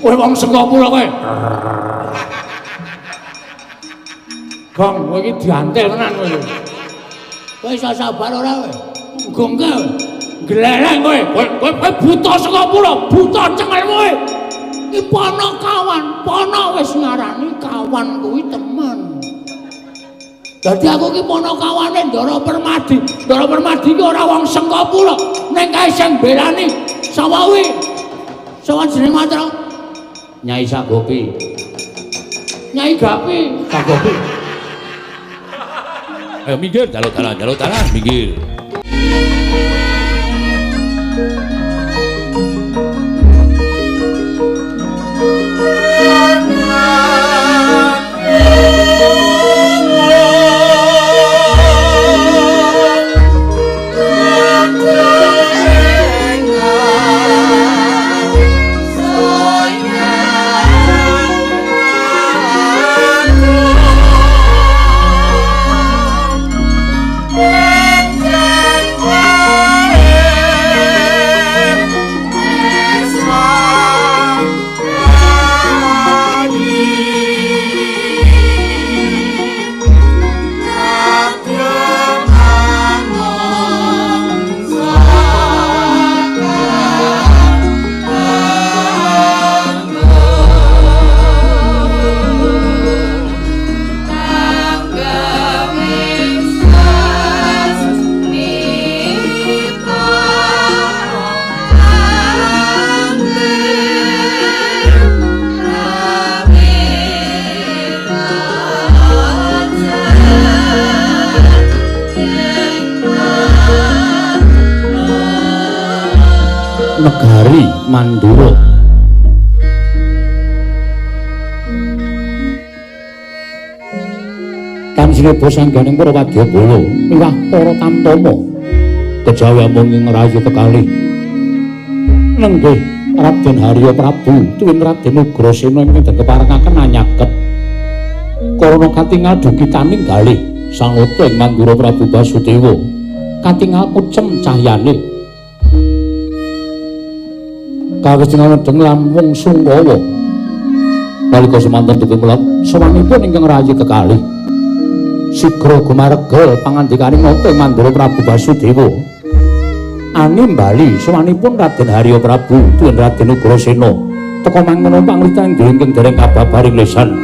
Kowe wong Sengkapura kowe. Gong, kowe iki diantil tenan kowe. Kowe iso sabar ora kowe? Gong kowe. Gleleng kowe. Kowe kowe buta Sengkapura, buta cengelmu kowe. Iki pono kawan, pono wis ngarani kawan kuwi temen. Dadi aku iki ponokawane Ndara Permadi. Ndara Permadi iki ora wong Sengkapura, ning kae sing belani sapa kuwi? Sapa jenenge Matra? Nyai Sagopi. Nyai Gapi, Sagopi. Ayo minggir, jaluk dalan, minggir. Negari Mandura. Tamsineba sangganing para wadyabala miwah para tamtama kejawi amung ing rayi kekalih nenggih Raden Harya Prabu tuwin Raden Ugrasena ingkang den keparengaken anyaket karana katingal dukitaning galih sanata ing Mandura Prabu Basudewa katingal kucem cahyane kawis dinonodheng lan sungkawa nalika semanten dipun mulat sowanipun ingkang rayi kekalih sigra gumaregel pangandikaning nata ing Mandura Prabu Basudewa animbali sowanipun Raden Harya Prabu tuwin Raden Ugrasena teka mangono panglitan ingkang dereng kababaring lesan.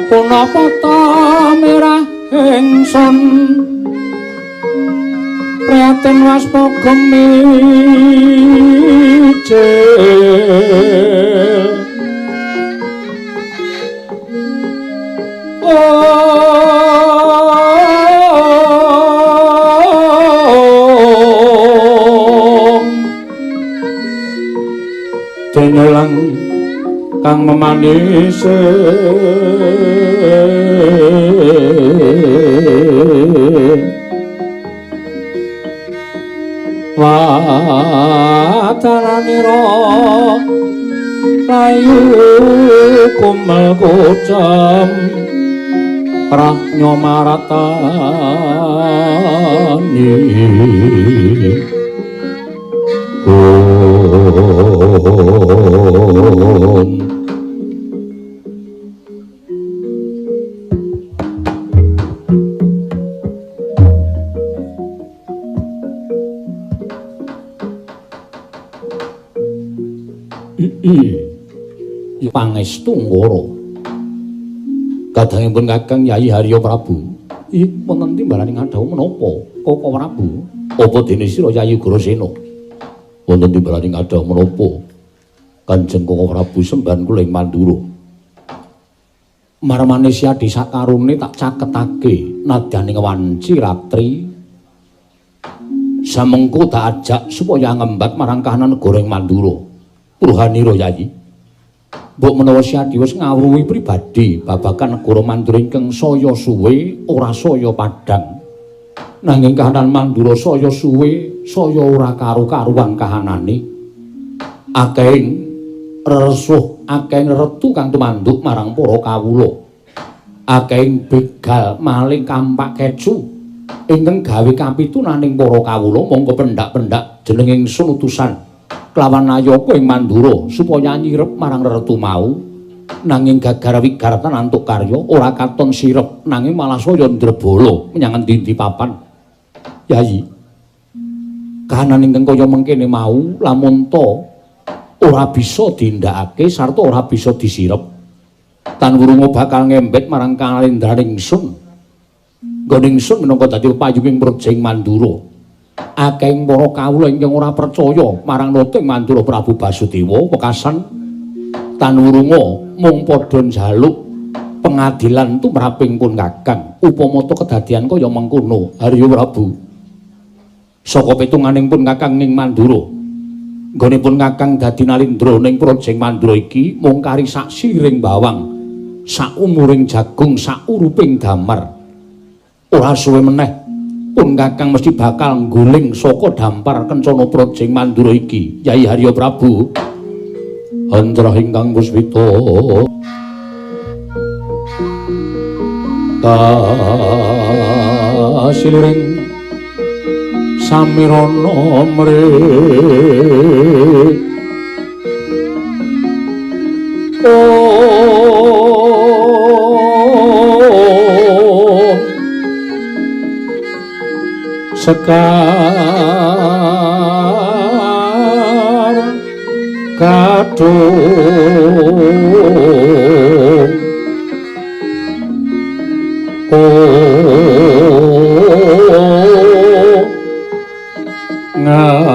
Punapa ta merah ingsun prihatin waspa gemijil dene lang kang memanis wataranira rayu kumel kucem prajna maratani. Om. Pangestu Ngoro. Kadangipun Kakang Yayi Harya Prabu. Ih, wonten timbalaning ngadhawu menapa, Koko Prabu? Apa dene sira Yayi Ugrasena? Wonten timbalaning ngadhawu menapa? Kanjeng Koko Prabu sembahan kula ing Mandura. Marmane Siadi sakarone tak caketake nadyaning wanci ratri. Samengko tak ajak supaya ngembat marang kahanan negara ing Mandura. Purhanira Yayi. Mbok menawa Siadi wis ngawruhi pribadi babagan negara Mandura ingkang saya suwe ora saya padhang. Nanging kahanan Mandura saya suwe saya ora karu-karuan kahanane. Akehing resuh, akehing retu kang tumanduk marang para kawula. Akehing begal, maling, kampak kecu ingkang gawe kapitunaning para kawula mongko pendak-pendak jeneng ingsun utusan kelawan nayaka ing Mandura supaya nyirep marang retu mau. Nanging gagar wigaratan antuk karya ora katon sirep, nanging malah saya ndrebala menyang endi-endi papan. Yayi, kahanan ingkang kaya mengkene mau lamun ta ora bisa dindakake sarta ora bisa disirep, tan wurunga bakal ngembet marang kalendraning ingsun. Nggone ingsun minangka dadi payunging praja ing Mandura. Akehing para kawula ingkang ora percaya marang nata ing Mandura Prabu Basudewa wekasan tan wurunga mung padha njaluk pengadilan tumraping pun Kakang. Upama ta kedadian kaya mengkono, Harya Prabu, saka pitunganing pun Kakang ing Mandura, nggonipun Kakang dadi nalindra ning praja ing Mandura iki mung kari sak siring bawang, sak umuring jagung, sak uruping damar. Ora suwe meneh pun Kakang mesti bakal ngguling saka dampar kencana praja ing Mandura iki. Yai Harya Prabu, antrah ingkang puspita kasiliring samirana mrih. Sekar kadung ngas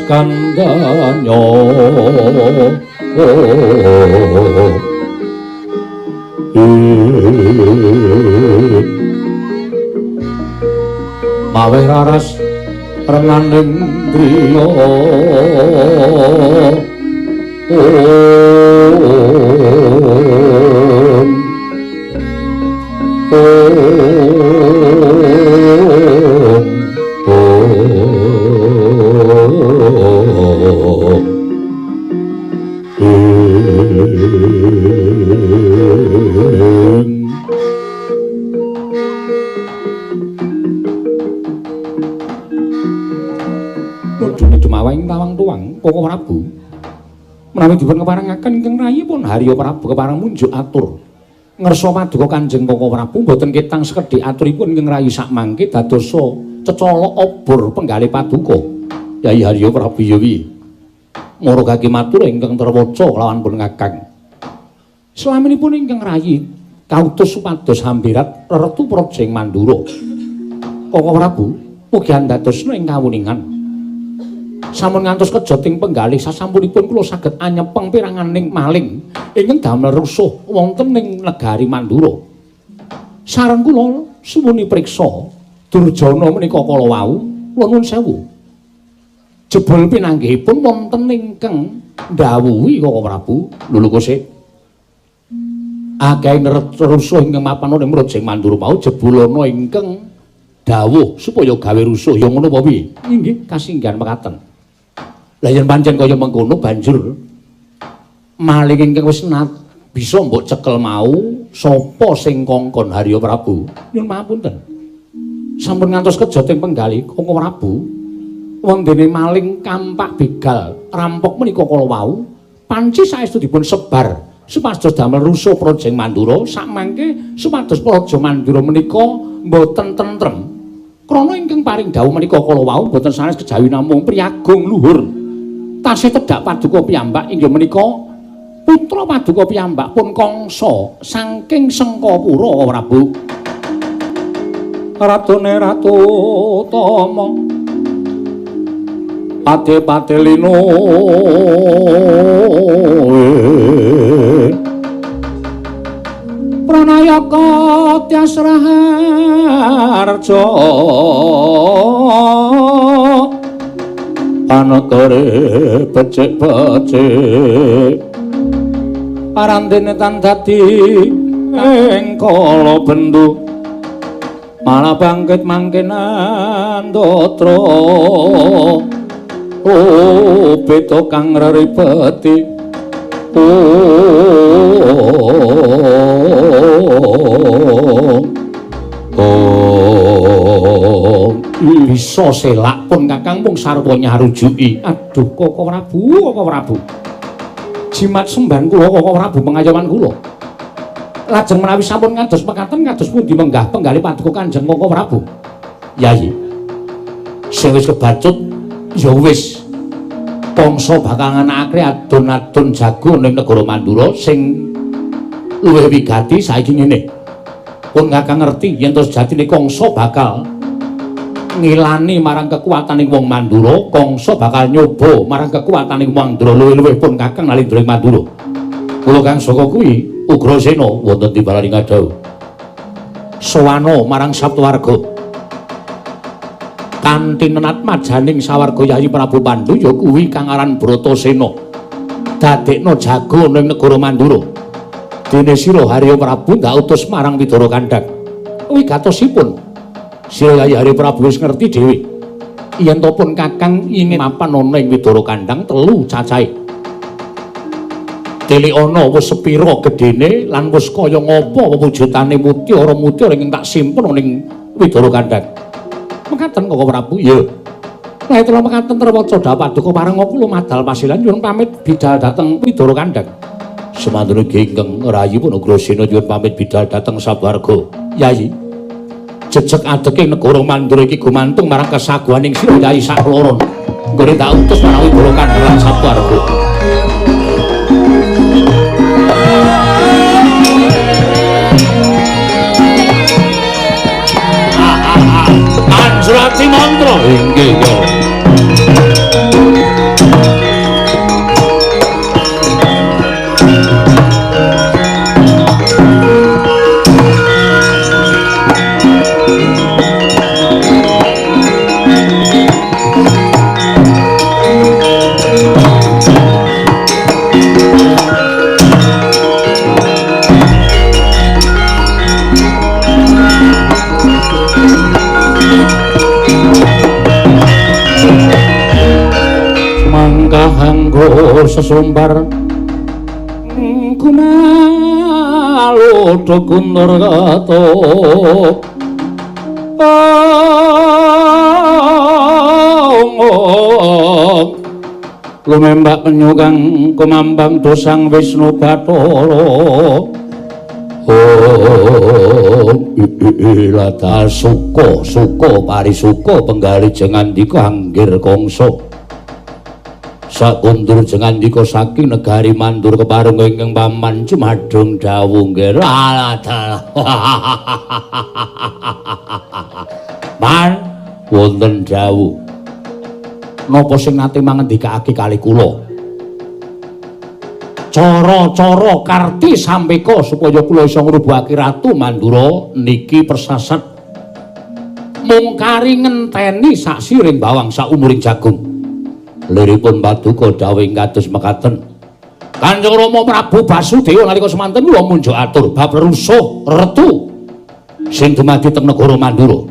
kandhanyo maweh raras renganing griya. Koko Prabu, menawi dipun keparengaken ingkang rayipun Harya Prabu kepareng munjuk atur ngersa paduka Kanjeng Koko Prabu mboten ketang sekedhik aturipun ingkang rayi sakmangke dadosa cecolok obor penggalih paduka. Yai Harya Prabu ya piye? Mara kaki matur ingkang terwaca kelawan pun Kakang. Slaminipun ingkang rayi kautus supados hambirat reretu praja ing Mandura. Koko Prabu mugi andadosna ing kawuningan. Sampun ngantos kejoting penggalih sasampunipun kula saged anyepeng piranganing maling ingkang damel rusuh wonten ing negari Mandura. Sareng kula suwuni priksa Durjana menika kala wau, kula nuwun sewu. Jebul pinanggihipun wonten ingkang ndhawuhi Koko Prabu, lho kose. Akeh rusuh ingkang mapan ing praja Mandura mau jebul ana ingkang dawuh supaya gawe rusuh, ya ngono apa piye? Inggih, kasinggihan mekaten. Lah yen pancen kaya mengkono banjur maling ingkang wis bisa mbok cekel mau sapa sing kongkon Harya Prabu? Nyuwun pangapunten. Sampun ngantos kejoting penggalih Koko Prabu, wondene maling kampak begal rampok menika kala wau panci saestu dipun sebar supados damel rusuh praja Mandura sakmangke supados praja Mandura menika mboten tentrem. Krana ingkang paring dawuh menika kala wau mboten sanes kejawi namung priyagung luhur. Tasih tedhak paduka piyambak inggih menika putra paduka piyambak pun Kangsa saking Sengkapura Prabu. Ratune Ratu Tama Pate-pate lino Pranayaka Tyas Raharja Panegare becik-becik parandene tan dadi ing kala bendu malah bangkit mangke nandatra oh beta kang reribeti oh bisa selak pun kakang mung sarwa nyarujuki. Aduh Koko Prabu, Koko Prabu, jimat sembahan kula Koko Prabu pengayoman kula. Lajeng menawi sampun ngantos mekaten kados pundi menggah penggalih paduka Kanjeng Koko Prabu. Yayi sing wis kebacut ya wis Kangsa bakal nganakake adon-adon jago ning negara Mandura sing luwih wigati saiki ngene. Pun kakang ngerti yen to sejatine Kangsa bakal ngilani marang kekuataning wong Mandura, Kangsa bakal nyoba marang kekuataning wong Mandura luwih-luwih pun kakang nalindra ing Mandura. Kula kang saka kuwi Ugrasena wonten timbalan ing adhawuh. Sowana marang Saptawarga. Kanthi nenatmajaning sawarga Yayi Prabu Pandu ya kuwi kang aran Bratasena. Dadekna jago ning negara Mandura. Dene sira Harya Prabu ndak utus marang Widara Kandhang. Wigatosipun sira Yayi Harya Prabu wis ngerti dhewe yen to pun kakang ingin mapan ana ing Widara Kandhang telu cacahe. Tilikana wis sepira gedene lan wis kaya ngapa wewujudane mutiara-mutiara ingkang tak simpen ning Widara Kandhang. Mekaten Koko Prabu, ya. Lah itulah mekaten terwaca paduka parenga kula madal pasilan nyuwun pamit bidal dhateng Widara Kandhang. Semantune ingkang rayipun Ugrasena nyuwun pamit bidal dhateng sawarga. Yayi, jejeg adeke negara Mandura iki gumantung marang kesaguhaning sira Yayi sakloron. Nggone tak utus marang Widara Kandhang lan sawarga. Anjrati mantra inggih ya. Anggo sesumbar kunalodha guntur ketuk lumembak penyu kang kumambang dosang Wisnu Bathara. Lata suka suka parisuka penggalih jengandika anggir Kangsa. Sakundur jengandika saking negari Mandur kepareng ingkang paman jumadung dawuh nggih. Alah. Man wonten dawuh. Napa sing nate mangendikake kali kula? Cara-cara karti sampeka supaya kula iso ngrubuhake Ratu Mandura niki persasat mung kari ngenteni saksiring bawang saumuring jagung. Liripun paduka dawuh kados mekaten. Kanjeng Rama Prabu Basudewa nalika semanten kula munjuk atur bab rusuh retu sing dumadi teng negara Mandura.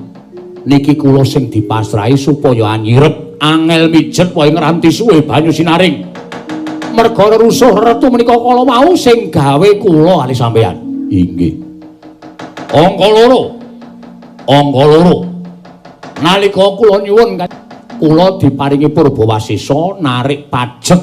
Niki kula sing dipasrahi supaya anyirep angel mijet wae ngranti suwe banyu sinaring. Merga rusuh retu menika kala wau sing gawe kula ali sampeyan. Inggih. Angka loro. Angka loro. Nalika kula nyuwun kula diparingi purbawasesa narik pajek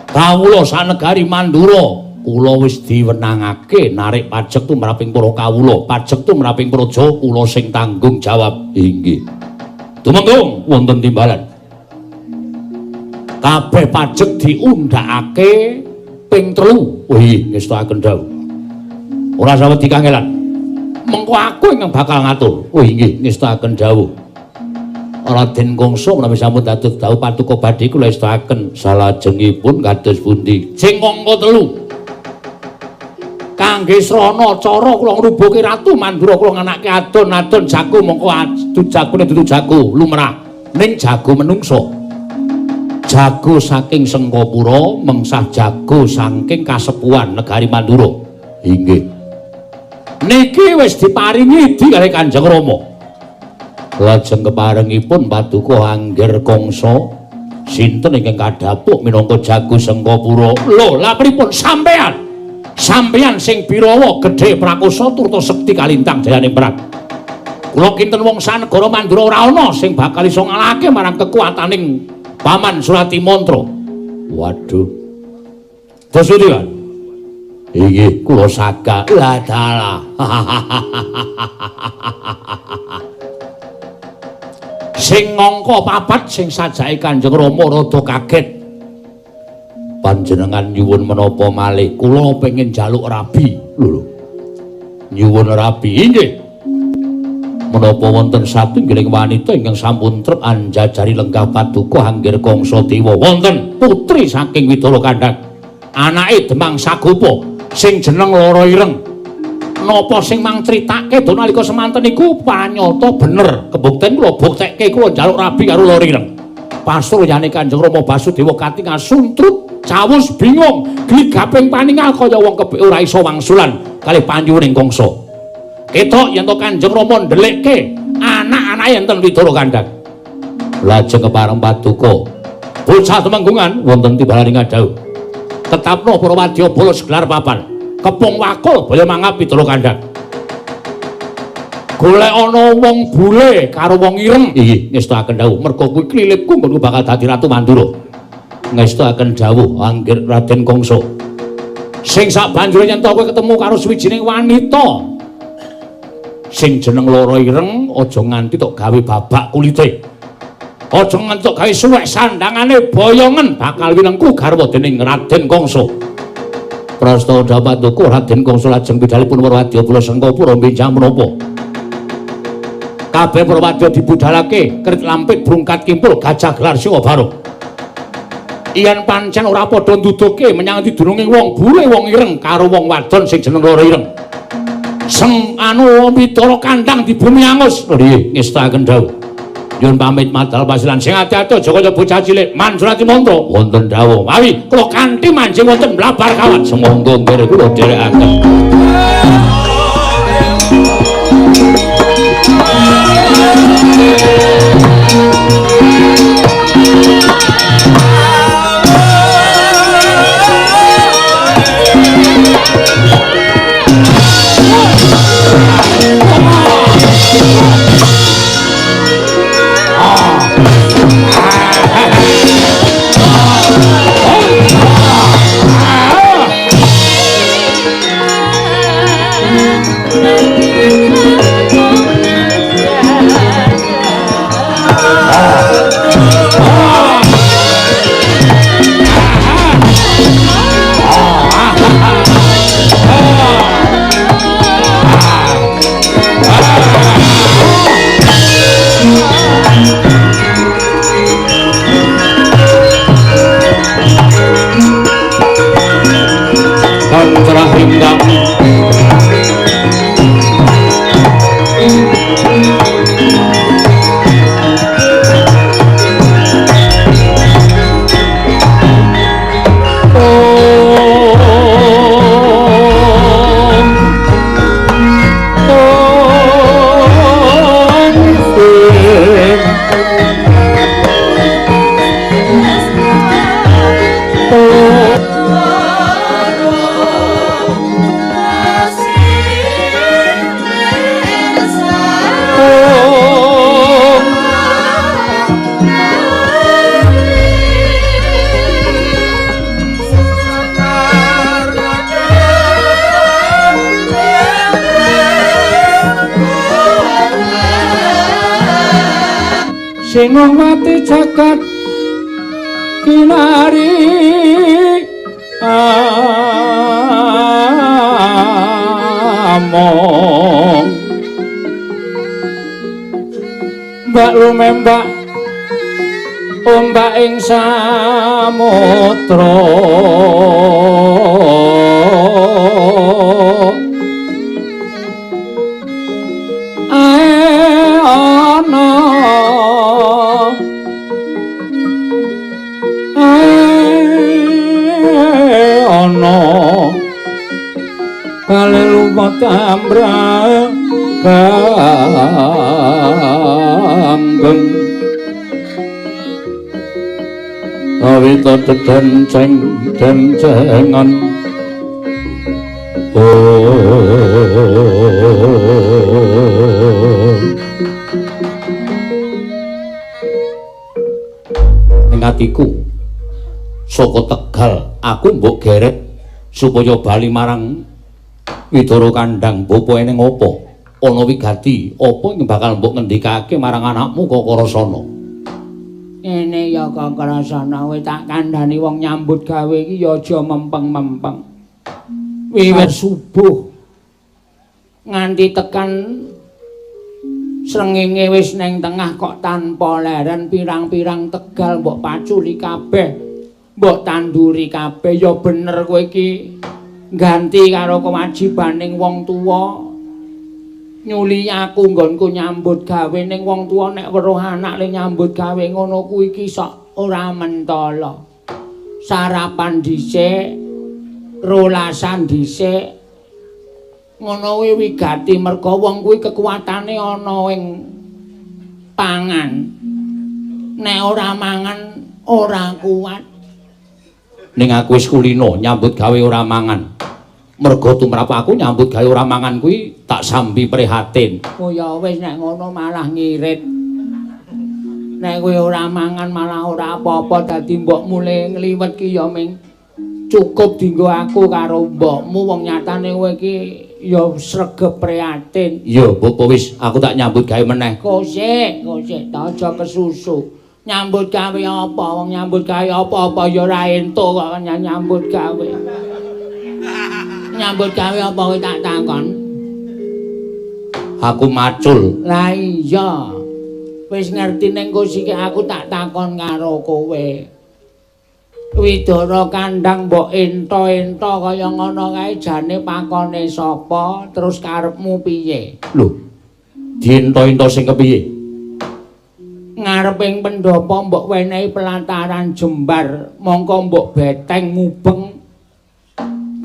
kawula sanegari Mandura, kula wis diwenangake narik pajek tumraping para kawula, pajek tumraping praja kula sing tanggung jawab. Inggih. Tumenggung wonten timbalan. Kabeh pajek diundhakake ping 3. Wih, ngestakaken dawuh. Ora sawedi kangelan. Mengko aku ingkang bakal ngatur. Oh inggih, ngestakaken dawuh. Raden Kangsa menawi sampun dados dawuh paduka badhe kula estakaken salajengipun kados pundi? Sing angka 3. Kangge srana cara kula ngrubuhke Ratu Mandura kula nganake adon-adon jago mongko adu jagone dudu jago lumrah ning jago menungsa. Jago saking Sengkapura mengsah jago saking kasepuhan negari Mandura. Inggih. Niki wis diparingi idi kalih Kanjeng Rama. Lajeng keparengipun paduka Angger Kangsa sinten ingkang kadhapuk minangka jago Sengkapura? Lho, lha pripun sampean? Sampeyan sing birawa gedhe prakosa turta sekti kalintang jayane perang. Kula kinten wong sanegara Mandura ora ana sing bakal iso ngalahake marang kekuataning Paman Suratimantra. Waduh. Terus pundi, Pak? Inggih, kula sagah. Lah dalah. Sing angka 4 sing sajake Kanjeng Rama rada kaget. Panjenengan nyuwun menapa malih? Kula pengin njaluk rabi. Lho lho. Nyuwun rabi inggih. Menapa wonten satunggiling wanita ingkang sampun trep anjajari lenggah paduka Angger Kangsa Dewa? Wonten putri saking Widara Kandhang. Anake Demang Sagopa sing jeneng Lara Ireng. Napa sing mang critake do nalika semanten iku panyata bener. Kebukten kula buktekke kula njaluk rabi karo Lara Ireng. Pasuryane Kanjeng Rama Basudewa katingal suntrut, cawus bingung, gligaping paningal kaya wong kebek ora iso wangsulan kalih panyuwuning Kangsa. Ketok yen to Kanjeng Rama ndelikke anak-anake enten Widara Kandhang. Lajeng kepareng paduka bocah temenggungan wonten tibalaning ngadhauh. Tetapno para wadyabala segelar papan. Kepung wakul baya mangap Widara Kandhang. Golek ana wong bule karo wong ireng. Inggih, ngestakaken dawuh. Merga kuwi klilipku nggonku bakal dadi Ratu Mandura. Ngestakaken dawuh Angger Raden Kangsa. Sing sabanjure yen to kowe ketemu karo suwijining wanita sing jeneng Lara Ireng, aja nganti tok gawe babak kulite. Aja nganti tok gawe suwek sandangane boyongen bakal winengku garwa dening Raden Kangsa. Prastawa paduka Raden Kangsa lajeng pidhalipun para wadyabala Sengkapura benjang menapa. Kabeh para wadya dibudhalake kerit lampit brungkat kimpul gajah gelar siwa barok. Yen pancen ora padha nduduhke menyang didurunge wong bule wong ireng karo wong wadon sing jeneng Lara Ireng. Seng anu Widara Kandhang di bumi angus. Lho nggih, ngestakaken dawuh. Nyuwun pamit madal pasilan sing ati-ati aja kaya bocah cilik. Man Suratimantra wonten dawuh. Mawi kula kanthi manjing wonten mlabar kawat. Semangga nggih kula dherekaken. Singawati jagat kinari among mbak lumembak. Ombak ing samudra ae ana ae ana kale lumut ambrang ganggeng awita dedenceng dencengan Ning atiku saka Tegal aku mbok geret supaya bali marang Widara Kandhang. Bapa eneng apa? Ana wigati apa ing bakal mbok ngendikake marang anakmu Kakarasana? Ngene ya Kakarasana, kowe tak kandhani wong nyambut gawe iki ya aja mempeng-mempeng. Wiwit subuh nganti tekan srengenge wis neng tengah kok tanpa leren, pirang-pirang tegal mbok paculi kabeh, mbok tanduri kabeh. Ya bener kowe iki ganti karo kewajibaning wong tuwa. Nyuli aku nggonku nyambut gawe, ning wong tuwa nek weruh anak le nyambut gawe ngono kuwi iki sok ora mentala. Sarapan dhisik, rolasan dhisik, ngono kuwi wigati merga wong kuwi kekuatane ana ing pangan. Nek ora mangan ora kuat. Ning aku wis kulino nyambut gawe ora mangan. Merga tumrap aku nyambut gawe ora mangan kuwi tak sambi prihatin. Oh ya wis nek ngono malah ngirit. Nek kowe ora mangan malah ora apa-apa, dadi mbok mule ngliwet ki ya ming cukup dienggo aku karo mbokmu, wong nyatane kowe iki ya sregep prihatin. Iya, mbok wis aku tak nyambut gawe meneh. Kosek, kosek, ta aja kesusu. Nyambut gawe apa? Wong nyambut gawe apa-apa ya ora entuk kok nyambut gawe. Nyambut gawe apa kowe tak takon? Aku macul. Lah iya. Wis ngerti ning kosike aku tak takon karo kowe. Widara Kandhang mbok ento-ento kaya ngono kae jane pakone sapa, terus karepmu piye? Lho, diento-ento sing kepiye? Ngareping pendhapa mbok wenehi pelataran jembar, mongko mbok beteng mubeng.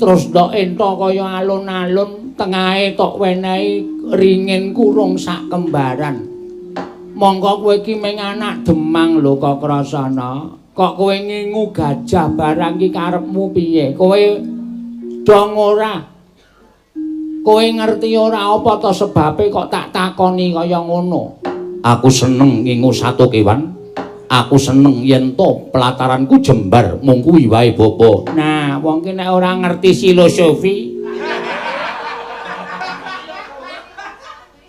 Terus ndok ento kaya alun-alun, tengahe tok wenehi ringin kurung sak kembaran. Mongko kowe iki ming anak Demang lho Kakrasana. Kok kowe ngingu gajah barang iki karepmu piye? Kowe dong ora? Kowe ngerti ora apa to sebabe kok tak takoni kaya ngono? Aku seneng ngingu sato kewan. Aku seneng yen to pelataranku jembar mung kuwi wae bapa. Nah, wong ki nek ora ngerti filosofi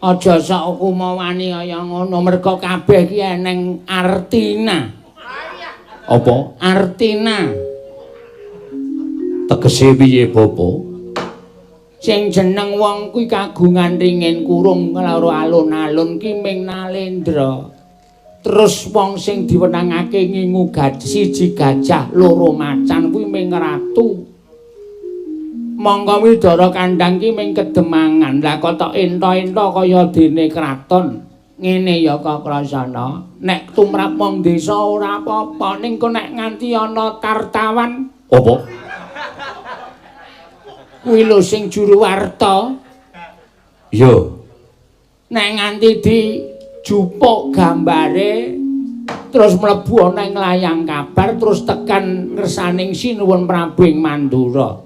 aja sok kumawani kaya ngono, merga kabeh ki eneng artina. Apa? Artina. Tegese piye bapa? Sing jeneng wong kuwi kagungan ringin kurung karo alun-alun ki ming nalendra. Terus wong sing diwenangake ngingu gajah siji gajah loro macan kuwi ming ratu. Mongko Widara Kandhang ki ming kedemangan. Lah kok tok ento-ento kaya dene kraton. Ngene ya Kakrasana, nek tumrap wong desa ora apa-apa, ning kok nek nganti ana tartawan. Apa? Kuwi lho sing juru warta. Iya. Nek nganti dijupuk gambare terus mlebu ana ing layang kabar terus tekan ngersaning Sinuwun Prabu ing Mandura.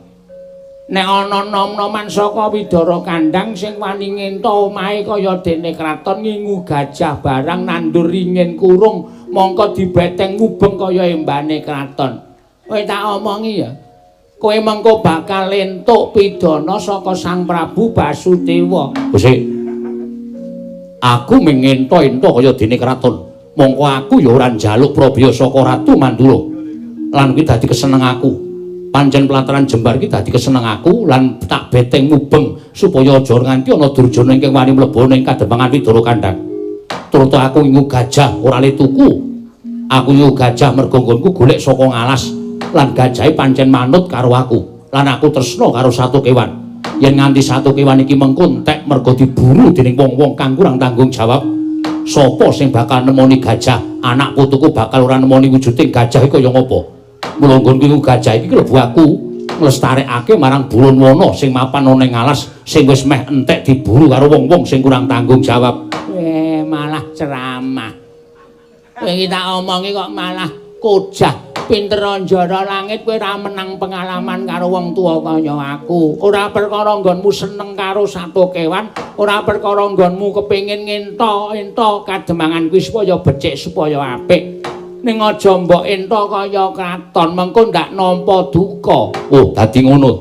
Nek ana nom-noman saka Widara Kandhang sing wani ngento omahe kaya dene kraton ngingu gajah barang nandur ringin kurung mongko dibeteng mubeng kaya embane kraton. Kowe tak omongi ya. Kowe mengko bakal entuk pidana saka Sang Prabu Basudewa. Gusti, aku mung ngento-ento kaya dene kraton. Mongko aku ya ora njaluk prabya saka Ratu Mandura. Lan kuwi dadi keseneng aku. Pancen pelataran jembar iki dadi keseneng aku lan tak beteng mubeng supaya aja nganti ana durjana ingkang wani mlebu ning kademangan Widara Kandhang. Turta aku ngingu gajah ora le tuku. Aku yo gajah mergo nggonku golek saka ngalas lan gajahe pancen manut karo aku. Lan aku tresna karo satu kewan. Yen nganti satu kewan iki mengko entek mergo diburu dening wong-wong kang kurang tanggung jawab, sapa sing bakal nemoni gajah? Anak putuku bakal ora nemoni wujuding gajah iki kaya ngapa? Mula nggonku gajah iki klebu aku nglestarekake marang Bulun Wana sing mapan ana ing alas sing wis meh entek diburu karo wong-wong sing kurang tanggung jawab. Malah ceramah. Kowe iki tak omongi kok malah kojah. Pinter njara langit kowe ora menang pengalaman karo wong tuwa kaya aku. Ora perkara nggonmu seneng karo satu kewan, ora perkara nggonmu kepengin ngento-ento kademangan kuwi supaya becik supaya apik. Ning aja mbok ento kaya kraton, mengko ndak nampa duka. Oh, dadi ngono.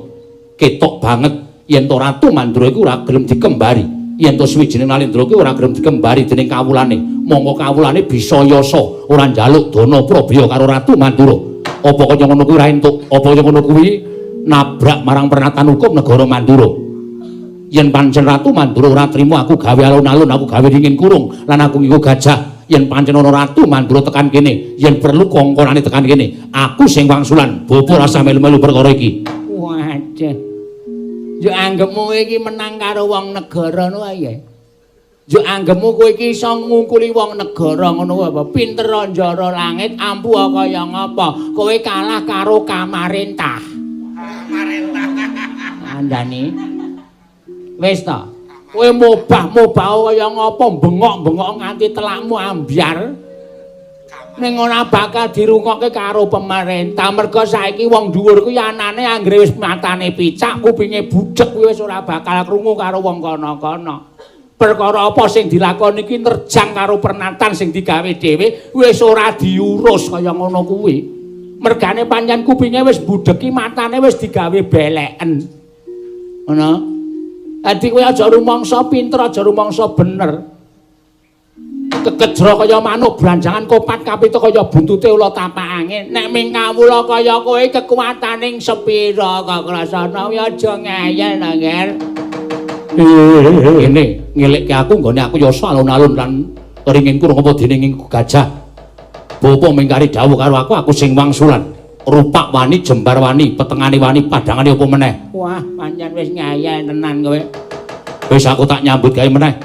Ketok banget yen to Ratu Mandura iku ora gelem dikembari. Yen to suwijining Nalendra kuwi ora gelem dikembari dening kawulane. Monggo kawulane bisa yasa ora njaluk dana prabya karo Ratu Mandura. Apa kaya ngono kuwi ora entuk? Apa kaya ngono kuwi nabrak marang pernatan hukum negara Mandura? Yen pancen Ratu Mandura ora trima aku gawe alun-alun, aku gawe ringin kurung lan aku nganggo gajah. Yen pancen ana Ratu Mandura tekan kene, yen perlu kongkonane tekan kene, aku sing wangsulan. Bapa rasa melu-melu perkara iki. Waduh. Yo anggepmu iki menang karo wong negara ngono ae. Yo anggepmu kowe iki iso ngungkuli wong negara ngono apa? Pinter njara langit ampuh kaya ngapa? Kowe kalah karo kamarentah. Kamarentah. Andani. Wis ta. Kowe mobah-mobah kaya ngapa bengok-bengok nganti telakmu ambyar. Ning ora bakal dirungokke karo pemerintah mergo saiki wong dhuwur kuwi anane anggere wis matane picak kupinge budhek kuwi wis ora bakal krungu karo wong kono-kono. Perkara apa sing dilakoni iki nerjang karo pernatan sing digawe dhewe wis ora diurus kaya ngono kuwi. Mergane pancen kupinge wis budheki matane wis digawe beleken. Ngono. Dadi kowe aja rumangsa pinter, aja rumangsa bener. Kekejra kaya manuk branjangan kopat kapita kaya buntute ula tapak angin. Nek ming kawula kaya kowe kekuataning sepira kok krasana kuwi aja ngeyel ta, Nger. Ngene ngelekke aku nggone aku yasa alun-alun lan ringin kurung apa dene gajah. Bapa mingkari dawuh karo aku, aku sing wangsulan. Rupak wani, jembar wani, petengane wani, padangane apa meneh. Wah, pancen wis ngeyel tenan kowe. Wis aku tak nyambut gawe meneh.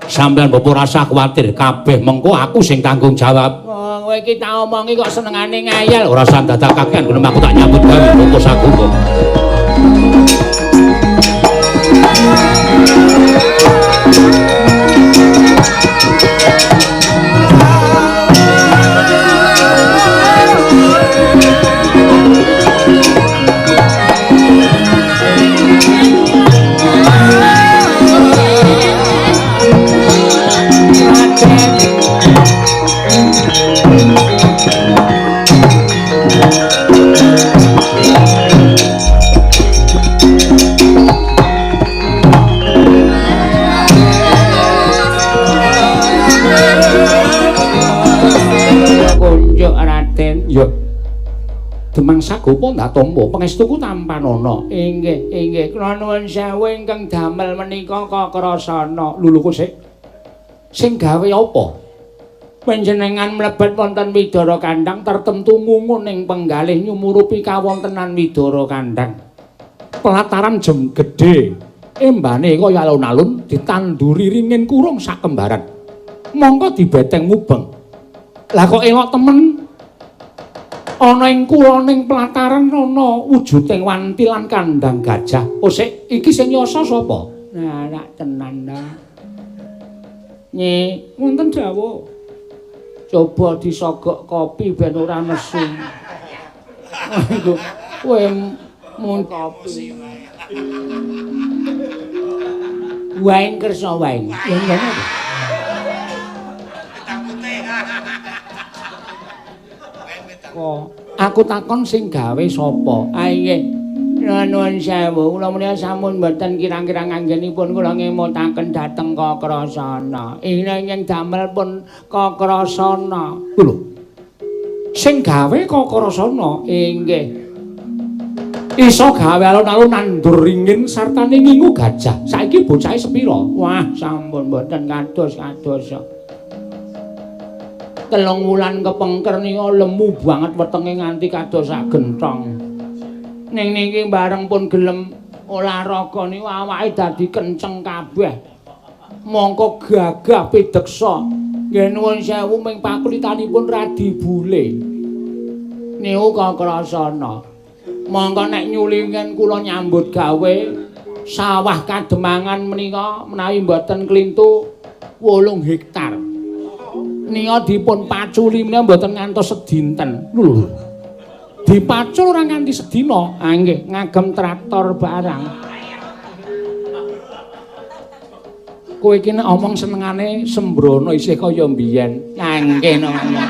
Sampeyan bapa rasa kuwatir, kabeh mengko aku sing tanggung jawab. Oh, kowe iki tak omongi kok senengane ngeyel. Ora usah dadak kakean ngono aku tak nyambut gawe bapa sagung. Demang Sagopa ndak tampa pangestuku tampanana. Inggih, inggih. Kula nuwun sewu ingkang damel menika kakrasana. Lho kok sik. Sing gawe apa? Panjenengan mlebet wonten Widara Kandhang tertentu ngungun ing penggalih nyumurupi kawontenan Widara Kandhang. Pelataran jem gedhe, embane kaya alun-alun ditanduri ringin kurung sakembaran. Mongko dibeteng mubeng. Lah kok elok temen? Ana ing kuloning pelataran ana wujuding wanti lan kandhang gajah. Oh sik, iki sing yasa sapa? Nah, rak tenan ta. Nyi, wonten dawuh. Coba disogok kopi ben ora nesu. Kowe mun kopi. Waeng kersa waeng. Ya ngono. Aku takon sing gawe sapa? Ah nggih. Nuwun sewu, kula menika sampun mboten kirang-kirang anggenipun kula ngemutaken dhateng Kakrasana. Ingkang damel pun Kakrasana. Lho. Sing gawe Kakrasana? Inggih. Iso gawe alun-alun nandur ringin sartane ngingu gajah. Saiki bocahe sepira? Wah, sampun mboten kados-kados. 3 wulan kepengker nika lemu banget wetenge nganti kados sak gentong. Ning niki bareng pun gelem olahraga niku awake dadi kenceng kabeh. Mongko gagah pideksa. Nggih nuwun sewu ming pakulitanipun radi bule. Niku Kakrasana. Mongko nek nyulingen kula nyambut gawe sawah Kademangan menika menawi mboten klintu 8 hektar. Nika dipun paculi menika mboten ngantos sedinten. Lho. Dipacul ora nganti sedina. Ah nggih, ngagem traktor barang. Kowe iki nek omong senengane sembrono isih kaya mbiyen. Ah nggih napa.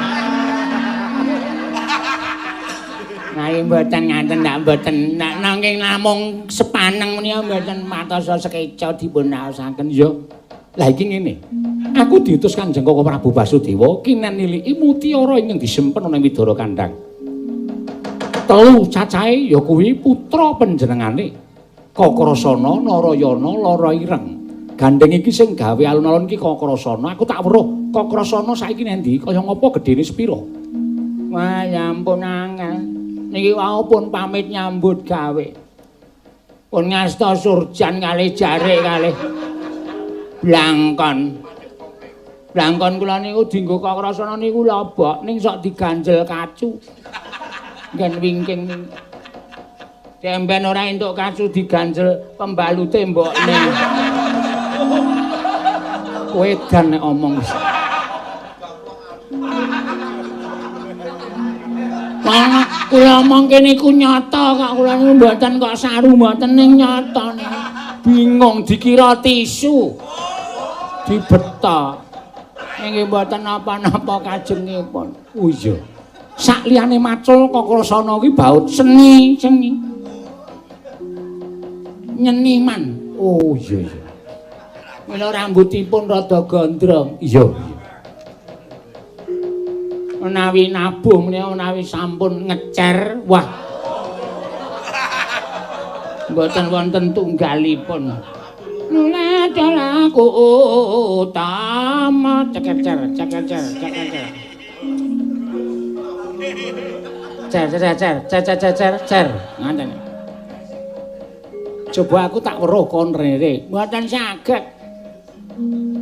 Nah, mboten ngaten ndak mboten. Nek nanging namung sepaneng menika mboten matosa sekeca dipun raosaken ya. Lah iki ngene. Aku diutus Kanjeng Koko Prabu Basudewa kinen niliki mutiara ingkang disimpen ana ing Widara Kandhang. 3 cacahe ya kuwi putra panjenengane Kakrasana, Narayana, Lara Ireng. Gandeng iki sing gawe alun-alun iki Kakrasana. Aku tak weruh Kakrasana saiki nendi, kaya ngapa gedene sepira. Wah, ya ampun angel. Niki wau pun pamit nyambut gawe. Pun ngasta surjan kalih jarik kalih blangkon. Blangkon kula niku dienggo Kakrasana niku lobok ning sok diganjel kacu. Nggen wingking. Demben ora entuk kacu diganjel pembalute mbokne. Kowe edan nek omong. Wah, kula omongke niku nyata kok, kula niku mboten kok saru mboten ning nyata niku. Bingung dikira tisu. Dibeta. Nggih mboten napa-napa kajengipun. Oh iya. Sak liyane macul Kakrasana kuwi baut seni, seni. Nyeniman. Oh iya iya. Mila rambutipun rada gondrong. Iya. Menawi nabuh menika menawi sampun ngecer, wah. Mboten wonten tunggalipun. Nuladaku utama cekecer cekecer cekecer. Cer cer cer cer cer cer cer. Ngoten. Coba aku tak weruh kon rene. Mboten saged.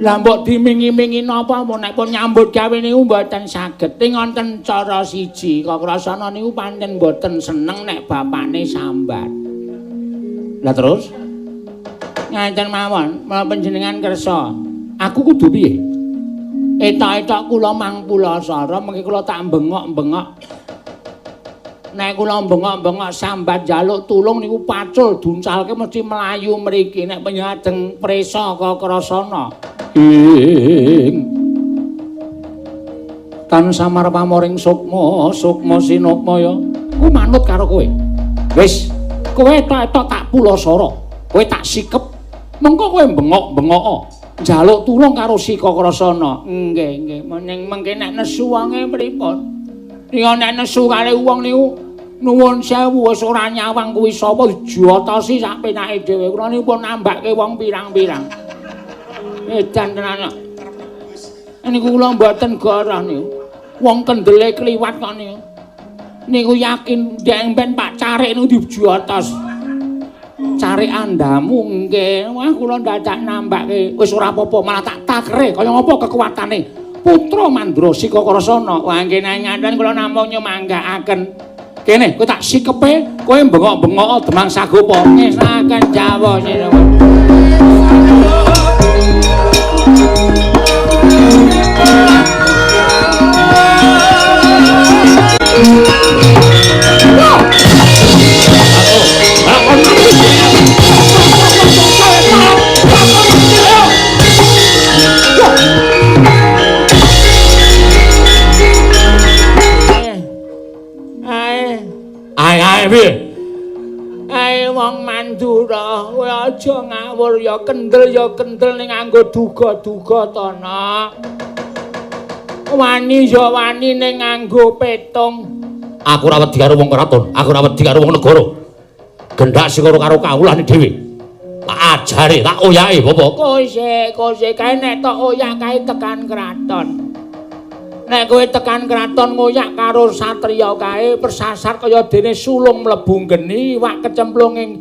Lah mbok dimingi-mingi napa nek pun nyambut gawe niku mboten saged. Ning wonten cara siji, Kakrasana niku pancen mboten seneng nek bapane sambat. Lah terus? Ngaten mawon, mula panjenengan kersa. Aku kudu piye? Etok-etok kula mang pulasara mengki kula tak bengok-bengok. Nek kula bengok-bengok sambat njaluk tulung niku pacul duncalke mesti mlayu mriki nek panjenengan prisa Kakrasana. Ing tan samar pamoring sukma, sukma sinukmaya. Ku manut karo kowe. Wis, kowe etok-etok tak pulasara. Kowe tak sikep. Mengko kowe bengok-bengok njaluk tulung karo si Kakrasana. Nggih, nggih. Ning mengke nek nesu wonge pripun? Nika nek nesu kali wong niku nuwun sewu wis ora nyawang kuwi sapa dijotosi sak penake dhewe. Kula niku pun nambake wong pirang-pirang. Edan tenan. Niku kula mboten goroh niku. Wong kendele kliwat kok niku. Niku yakin ndek ben Pak Carik niku dijotos. Carik andamu nggih. Wah kula dadak nambake. Wis ora apa-apa, malah tak takre kaya ngapa kekuatane. Putra Mandra si Kakrasana. Wah nggih ngaten kula namung nyumanggaaken. Kene kowe tak sikepe, kowe bengok-bengok Demang Sagopa. Ngesaken Jawa sinuwun. Ae wong Mandura, kowe aja ngawur ya kendel ning nganggo duga-duga to, Nak. Wani ya wani ning nganggo petung. Aku ora wedi karo wong kraton, aku ora wedi karo wong negara. Gendak sikara karo kawulane dhewe. Tak ajare, tak oyake, Bapak. Kose, kose kae nek tok oyak kae tekan kraton. Nek kowe tekan kraton ngoyak karo satriya kae persasar kaya dene sulung mlebu geni, iwak kecemplung ing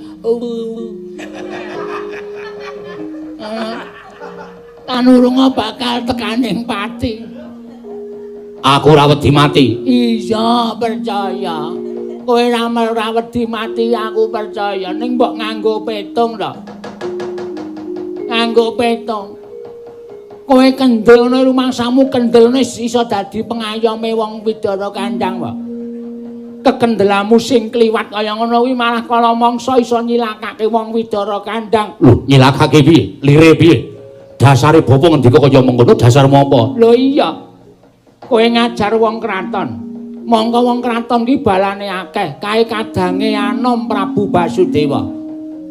Tanurunga bakal tekaning pati. Aku ora wedi mati. Iya, percaya. Kowe ora wedi mati, aku percaya. Ning mbok nganggo petung to. Nganggo petung. Kowe kendel ngono rumangsamu kendel ngono iso dadi pengayome wong Widara Kandang wae. Kekendelamu sing kliwat kaya ngono kuwi malah kala mangsa iso nyilakake wong Widara Kandang. Lho, nyilakake piye? Lire piye? Dasare bapa ngendika kaya mengkono dasarmu apa? Lho iya. Kowe ngajar wong kraton. Mongko wong kraton ki balane akeh, kae kadange anom Prabu Basudewa.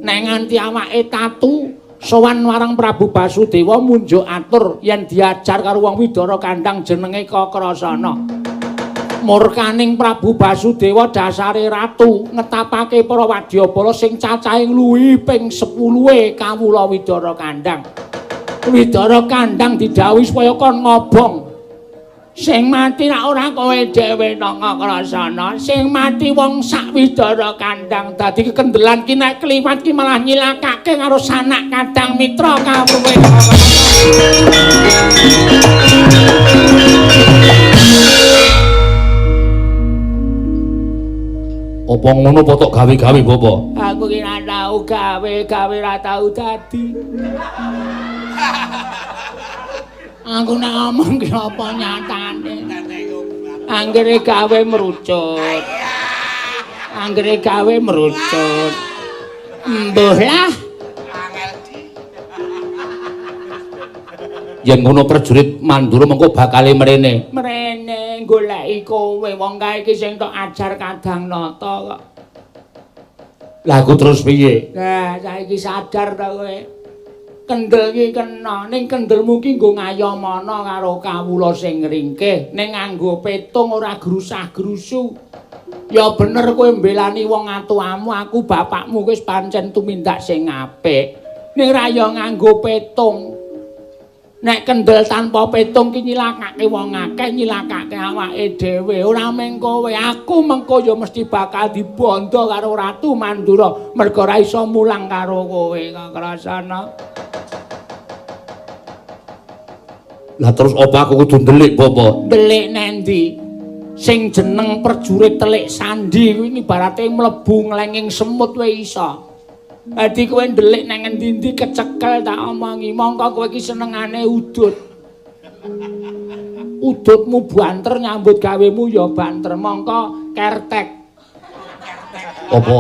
Nek nganti awake tatu sowan marang Prabu Basudewa munjuk atur yen diajar karo wong Widara Kandang jenenge Kakrasana. Murkaning Prabu Basudewa dasare ratu ngetapake para wadyabala sing cacahe ngluwihi ping 10-e kawula Widara Kandang. Widara Kandang didhawuhi supaya kon ngobong. Sing mati rak ora kowe dhewe Kakrasana, sing mati wong sak Widara Kandang. Dadi kekendelan ki nek kliwat ki malah nyilakake karo sanak kadang mitra kawruhe. Apa ngono apa tok gawe-gawe bapa? Aku ki ora tau gawe-gawe, ora tau dadi. Aku nek ngomong ki apa nyatane. Anggere gawe merucut. Anggere gawe merucut. Mbuh lah. Yen ngono prajurit Mandura mengko bakale mrene. Mrene goleki kowe wong kae iki sing tok ajar Kadang Nata kok. Lah aku terus piye? Lah saiki sadar ta kowe. Kendel ki kena, ning kendelmu ki nggo ngayamana karo kawula sing ringkih, ning nganggo petung ora grusah-grusu. Ya bener kowe mbelani wong atuamu, aku bapakmu wis pancen tumindak sing apik. Ning ra ya nganggo petung. Nek kendel tanpa petung ki nyilakake wong akeh, nyilakake awake dhewe. Ora mung kowe, aku mengko ya mesti bakal dibondo karo Ratu Mandura mergo ora iso mulang karo kowe, Kakrasana. Lah terus apa aku kudu ndelik, Bapak? Ndelik nendi? Sing jeneng prajurit telik sandi kuwi ibarate mlebu nglenging semut wae iso. Dadi kowe ndelik nang ngendi-endi kecekel tak omongi, mongko kowe iki senengane udut. Udutmu banter nyambut gawemu ya banter, mongko kertek. Apa?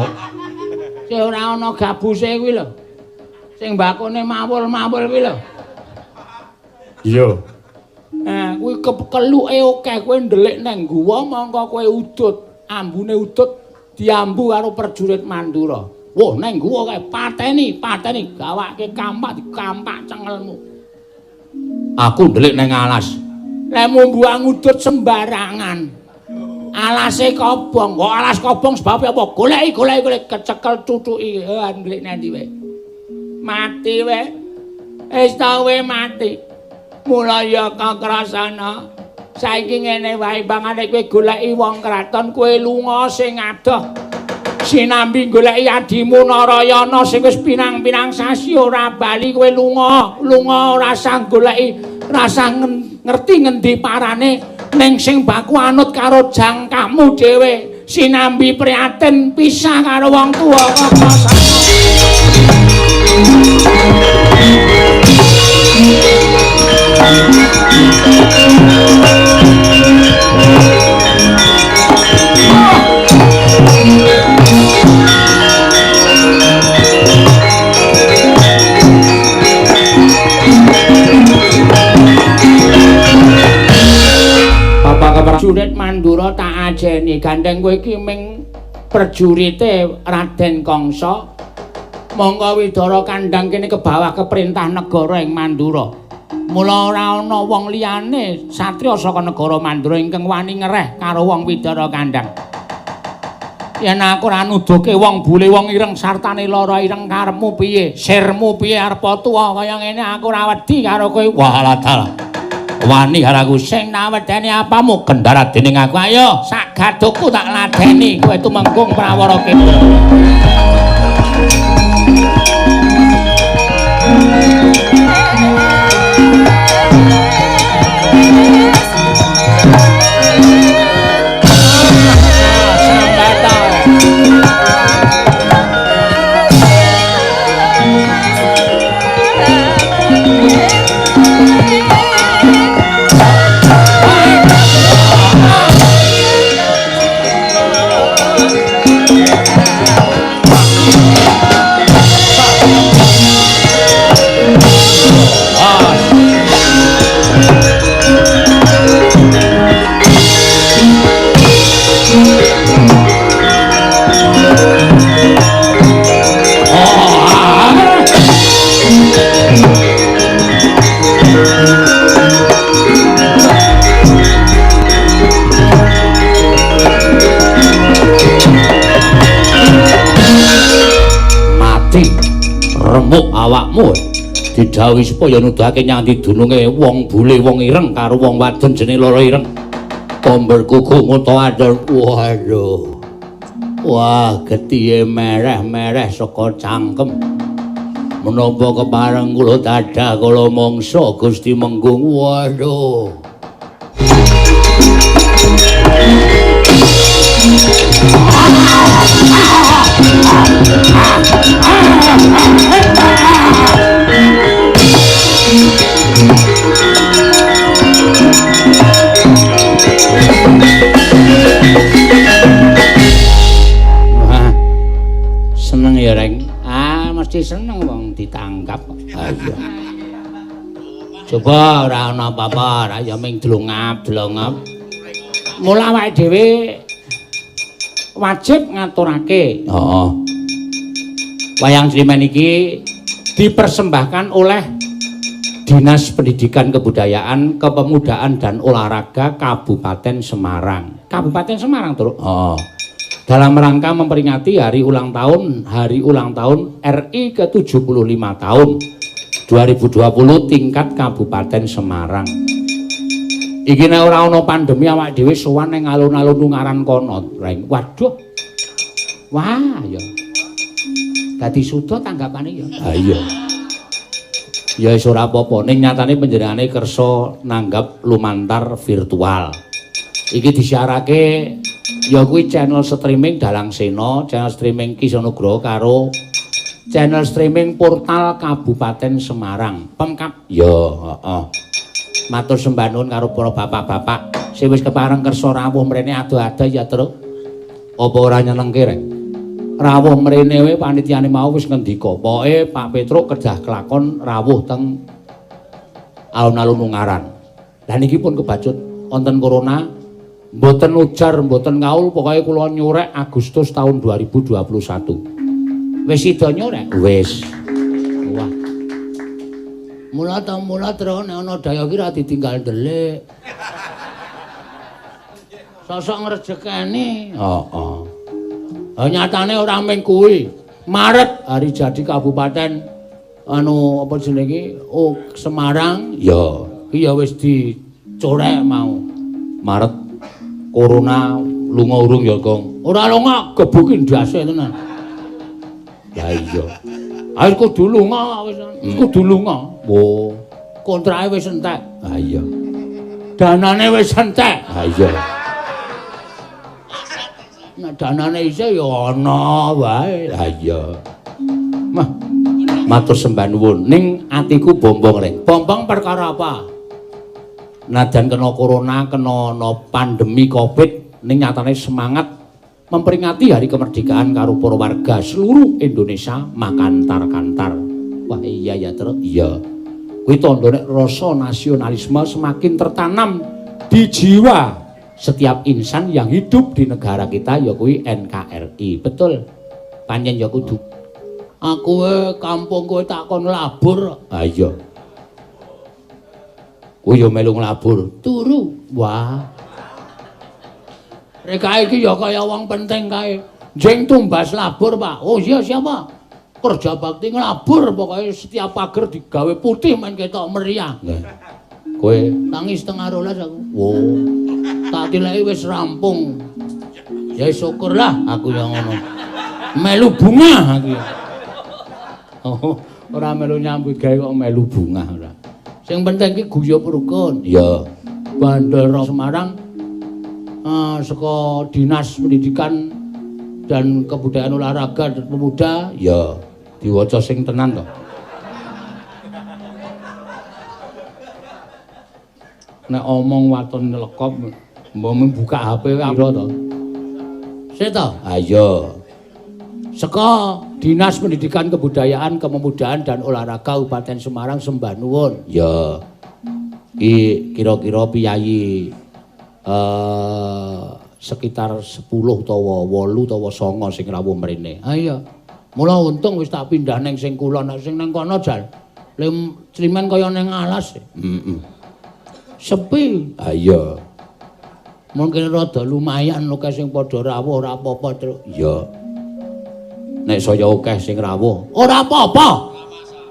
Sing ora ana gabuse kuwi lho. Sing mbakone mawul-mawul kuwi lho. Iya. Nah, kuwi keluke akeh, kowe ndelik nang guwa mongko kowe udut, ambune udut diambu karo prajurit Mandura. Wah, nang guwa kae pateni, pateni, gawake kampak dikampak cengelmu. Aku ndelik nang alas. Lemu mbuang udut sembarangan. Alase kobong, kok alas kobong sebab apa? Goleki, goleki, goleki kecekel cucuki. Ndelik nang ndi wae. Mati wae. Wis ta wae mati. Mula ya Kakrasana. Saiki ngene wae bangane kowe goleki wong kraton, kowe lunga sing adoh. Sinambi goleki adimu Narayana sing wis pirang-pirang sasi ora bali, kowe lunga, lunga ora sah goleki, rasa ngerti ngendi parane, ning sing baku anut karo jangkahmu dhewe. Sinambi prihatin pisah karo wong tuwa Kakrasana. Prajurit Mandura tak ajeni, gandeng kowe iki ming prajurite Raden Kangsa. Mongko Widara Kandang kene kebawah keperintah negara ing Mandura. Mula ora ana wong liyane satriya saka negara Mandura ingkang wani ngereh karo wong Widara Kandang. Yen aku ora nuduhke wong bule wong ireng sartane lara ireng karepmu piye, sirmu piye arep tuwa kaya ngene aku ora wedi karo kowe. Walah dalah. Wani karo aku sing nawedeni apamu kendara dening aku. Ayo sak gadukku tak ladeni kowe tumenggung Prawara Kendra. Remuk awakmu didhawuhi supaya nuduhake nyang ndi dununge wong bule wong ireng karo wong wadon jenenge Loro Ireng. Tomber kuku nguto adol. Waduh. Wah, getihe mereh-mereh saka cangkem. Menapa kepareng kula dadah kala mangsa Gusti Menggung. Waduh. Wah, seneng ya, Reng? Ah, mesti seneng wong ditanggap. Ah, iya. Coba ora ana apa-apa, ora ya ming dlongap-dlongap. Mula awake dhewe wajib ngaturake. Heeh. Wayang Climen iki dipersembahkan oleh Dinas Pendidikan Kebudayaan, Kepemudaan dan Olahraga Kabupaten Semarang. Kabupaten Semarang, Truk. Heeh. Dalam rangka memperingati hari ulang tahun RI ke-75 tahun 2020 tingkat Kabupaten Semarang. Iki nek ora ana pandemi awake dhewe sowan ning alun-alun Ungaran kono, Reng. Waduh. Wah, ya. Dadi suda tanggapane ya. Ha iya. Ya wis ora apa-apa, ning nyatane panjenengane kersa nanggap lumantar virtual. Iki disiarake ya kuwi channel streaming Dalang Sena, channel streaming Ki Nugroho karo channel streaming portal Kabupaten Semarang. Pemkab. Ya, heeh. Matur sembah nuwun karo para bapak-bapak sing wis kepareng kersa rawuh mrene ado-ado ya, Truk. Apa ora nyenengke, Reng? Rawuh mrene wae panitiane mau wis ngendika, pokoke Pak Petruk kedah kelakon rawuh teng alun-alun Ungaran. Lah niki pun kebacut wonten corona, mboten ujar, mboten ngaul, pokoke kula nyurek Agustus tahun 2021. Wis sida nyurek? Wis. Wah. Mula ta mula terus nek ana daya ki ra ditinggal ndelik. Sosok ngrejekeni. Heeh. Ha nyatane ora mung kuwi. Maret hari jadi kabupaten anu apa jenenge iki? Oh, Semarang. Ya, iki ya wis dicorek mau. Maret corona lunga urung ya, Gong. Ora lunga, gebuki ndase tenan. Ya iya. Ayo kudu lunga wis. Kudu lunga. Wo, kontrake wis entek. Ha iya. Danane wis entek. Ha iya. Nek danane isih ya ana wae. Ha iya. Mah, matur sembah nuwun. Ning atiku bombong, Reng. Bombong perkara apa? Najan kena corona, kena no pandemi Covid, ning nyatane semangat memperingati hari kemerdekaan karo para warga seluruh Indonesia makantar-kantar. Wah iya ya, Truk. Iya. Kuwi tandha nek rasa nasionalisme semakin tertanam di jiwa setiap insan yang hidup di negara kita ya kuwi NKRI. Betul. Pancen ya kudu. Aku kampung kowe tak kon nglabur. Ha iya. Kuwi ya melu nglabur. Turu. Wah. Reka iki ya kaya wong penting kae. Jeng tumbas labur, Pak. Oh iya siapa? Kerja bakti nglabur pokoke setiap pager digawe putih men ketok meriah. Nggih. Kowe tangi 11:30 aku. Wo. Tak tileki wis rampung. Ya syukurlah aku ya ngono. Melu bunga aku ya. Oh, ora melu nyambut gawe kok melu bunga ora. Sing penting ki guyub rukun. Ya. Bandara Semarang saka Dinas Pendidikan dan Kebudayaan Olahraga dan Pemuda. Ya, diwaca sing tenan to. Nek omong waton lekop mbok buka HP pira to? Sik to? Ha iya. Saka Dinas Pendidikan Kebudayaan, Kepemudaan dan Olahraga Kabupaten Semarang sembah nuwun. Ya. Ki kira-kira piyayi sekitar 10 utawa 8 utawa 9 sing rawuh mrene. Ha iya. Mula untung wis tak pindah ning sing kulon, nek sing nang kono jan climen kaya ning alas. Heeh. Sepi. Ha iya. Mungkin rada lumayan akeh sing padha rawuh ora apa-apa, Truk. Iya. Nek saya akeh sing rawuh, ora apa-apa.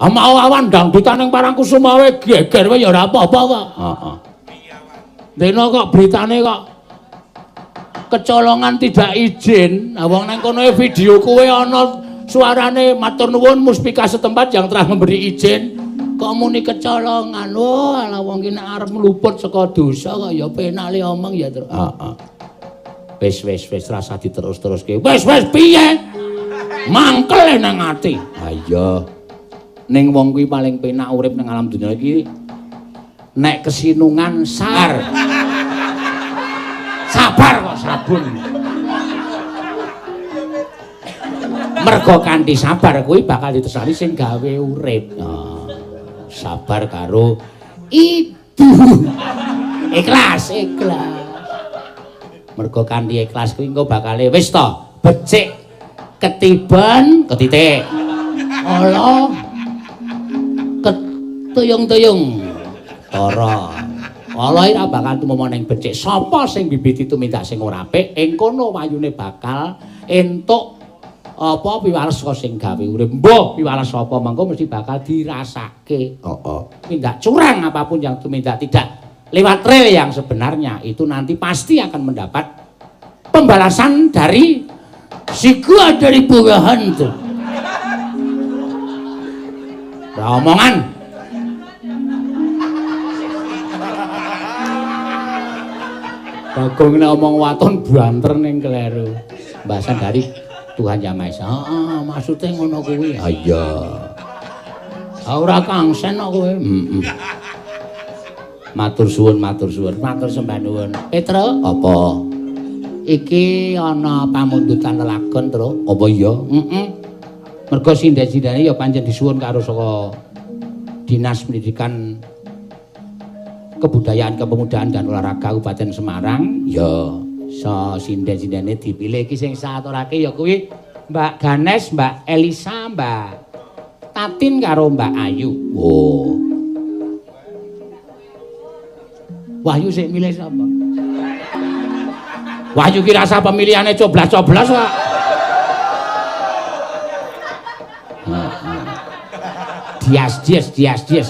Ah mau awan dangdutan ning Parangkusuma wae geger wae ya ora apa-apa kok. Heeh. Dene kok beritane kok kecolongan tidak izin. Nah wong nang kono video kowe ana suarane matur nuwun muspika setempat yang telah memberi izin. Kok muni kecolongan. Oh, ala wong ki nek arep mluput saka dosa kok ya penak le omong ya, Truk. Heeh. Wis wis wis rasa diterus-teruske. Wis wis piye? Mangkel nang ati. Ha iya. Ning wong kuwi paling penak urip nang alam dunya iki nek kesinungan sar. Sabar kok sabun. Mergo kanthi sabar kuwi bakal ditesani sing gawe urip. Nah, sabar karo ibu. Ikhlas, ikhlas. Mergo kanthi ikhlas kuwi engko bakale wis to becik ketiban ketitik. Allah ketuyung-tuyung tara. Allah ora bakal tumama ning becik. Sapa sing bibiti tumindak sing ora apik, ing kono wayune bakal entuk apa piwales saka sing gawe urip. Mbah piwales apa mengko mesti bakal dirasake. Heeh. Tindak curang apapun yang tumindak tidak lewat rel yang sebenarnya itu nanti pasti akan mendapat pembalasan dari si gua dari bunga hantu. Omongan. Bagong nek omong waton banter ning kleru. Bahasan dari Tuhan Yang Maha Esa. Heeh, maksude ngono kuwi. Ha iya. Ha ora kangsen kok kowe. Heeh. Matur suwun, matur suwun, matur sembah nuwun. Petro, apa? Iki ana pamundutan lelagon, Tru. Apa iya? Heeh. Mergo sinden-sindene ya pancen disuwun karo saka Dinas Pendidikan Kebudayaan, Kepemudaan dan Olahraga Kabupaten Semarang. Ya, so sinden-sindene dipilih iki sing saturake ya kuwi Mbak Ganes, Mbak Elisa, Mbak Tatin karo Mbak Ayu. Oh. Wahyu sing milih sapa? Wahyu ki rasa pemilihane coblas-coblas kok. Dias dias dias dias.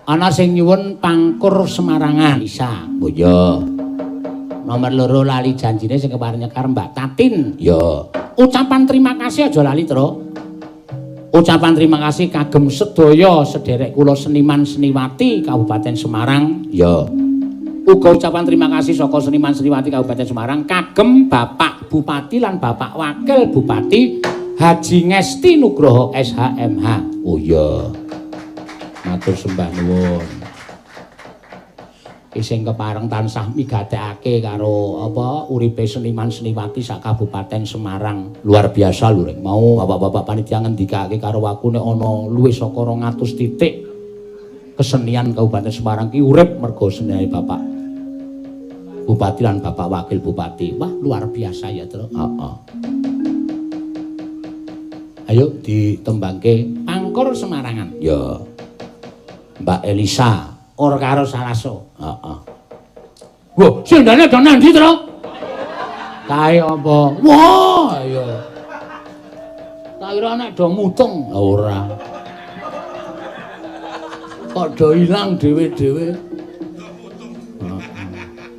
Ana sing nyuwun pangkur Semarangan. Isa. Oh iya. Nomor 2 lali janjine sing kepareng nyekar Mbak Tatin. Ya. Ucapan terima kasih aja lali, Tru. Ucapan terima kasih kagem sedaya sederek kula seniman seniwati Kabupaten Semarang. Ya. Uga ucapan terima kasih saka seniman seniwati Kabupaten Semarang kagem Bapak Bupati lan Bapak Wakil Bupati Haji Ngesti Nugroho SHMH. Oh iya. Matur sembah nuwun. Sing kepareng tansah migatekake karo apa uripe seniman seniwati sak Kabupaten Semarang. Luar biasa lho rek. Mau bapak-bapak panitia ngendikake karo aku nek ana luwih saka 200 titik kesenian Kabupaten Semarang ki urip mergo senine Bapak Bupati lan Bapak Wakil Bupati. Wah, luar biasa ya, Tru. Heeh. Ayo ditembangke Pangkur Semarangan. Ya. Mbak Elisa ora karo Salaso. Heeh. Wah, sindane do nang ndi, Tru? Kae apa? Wah, iya. Tak Tak kira nek do mutung. Ora. Kok do ilang dhewe-dhewe.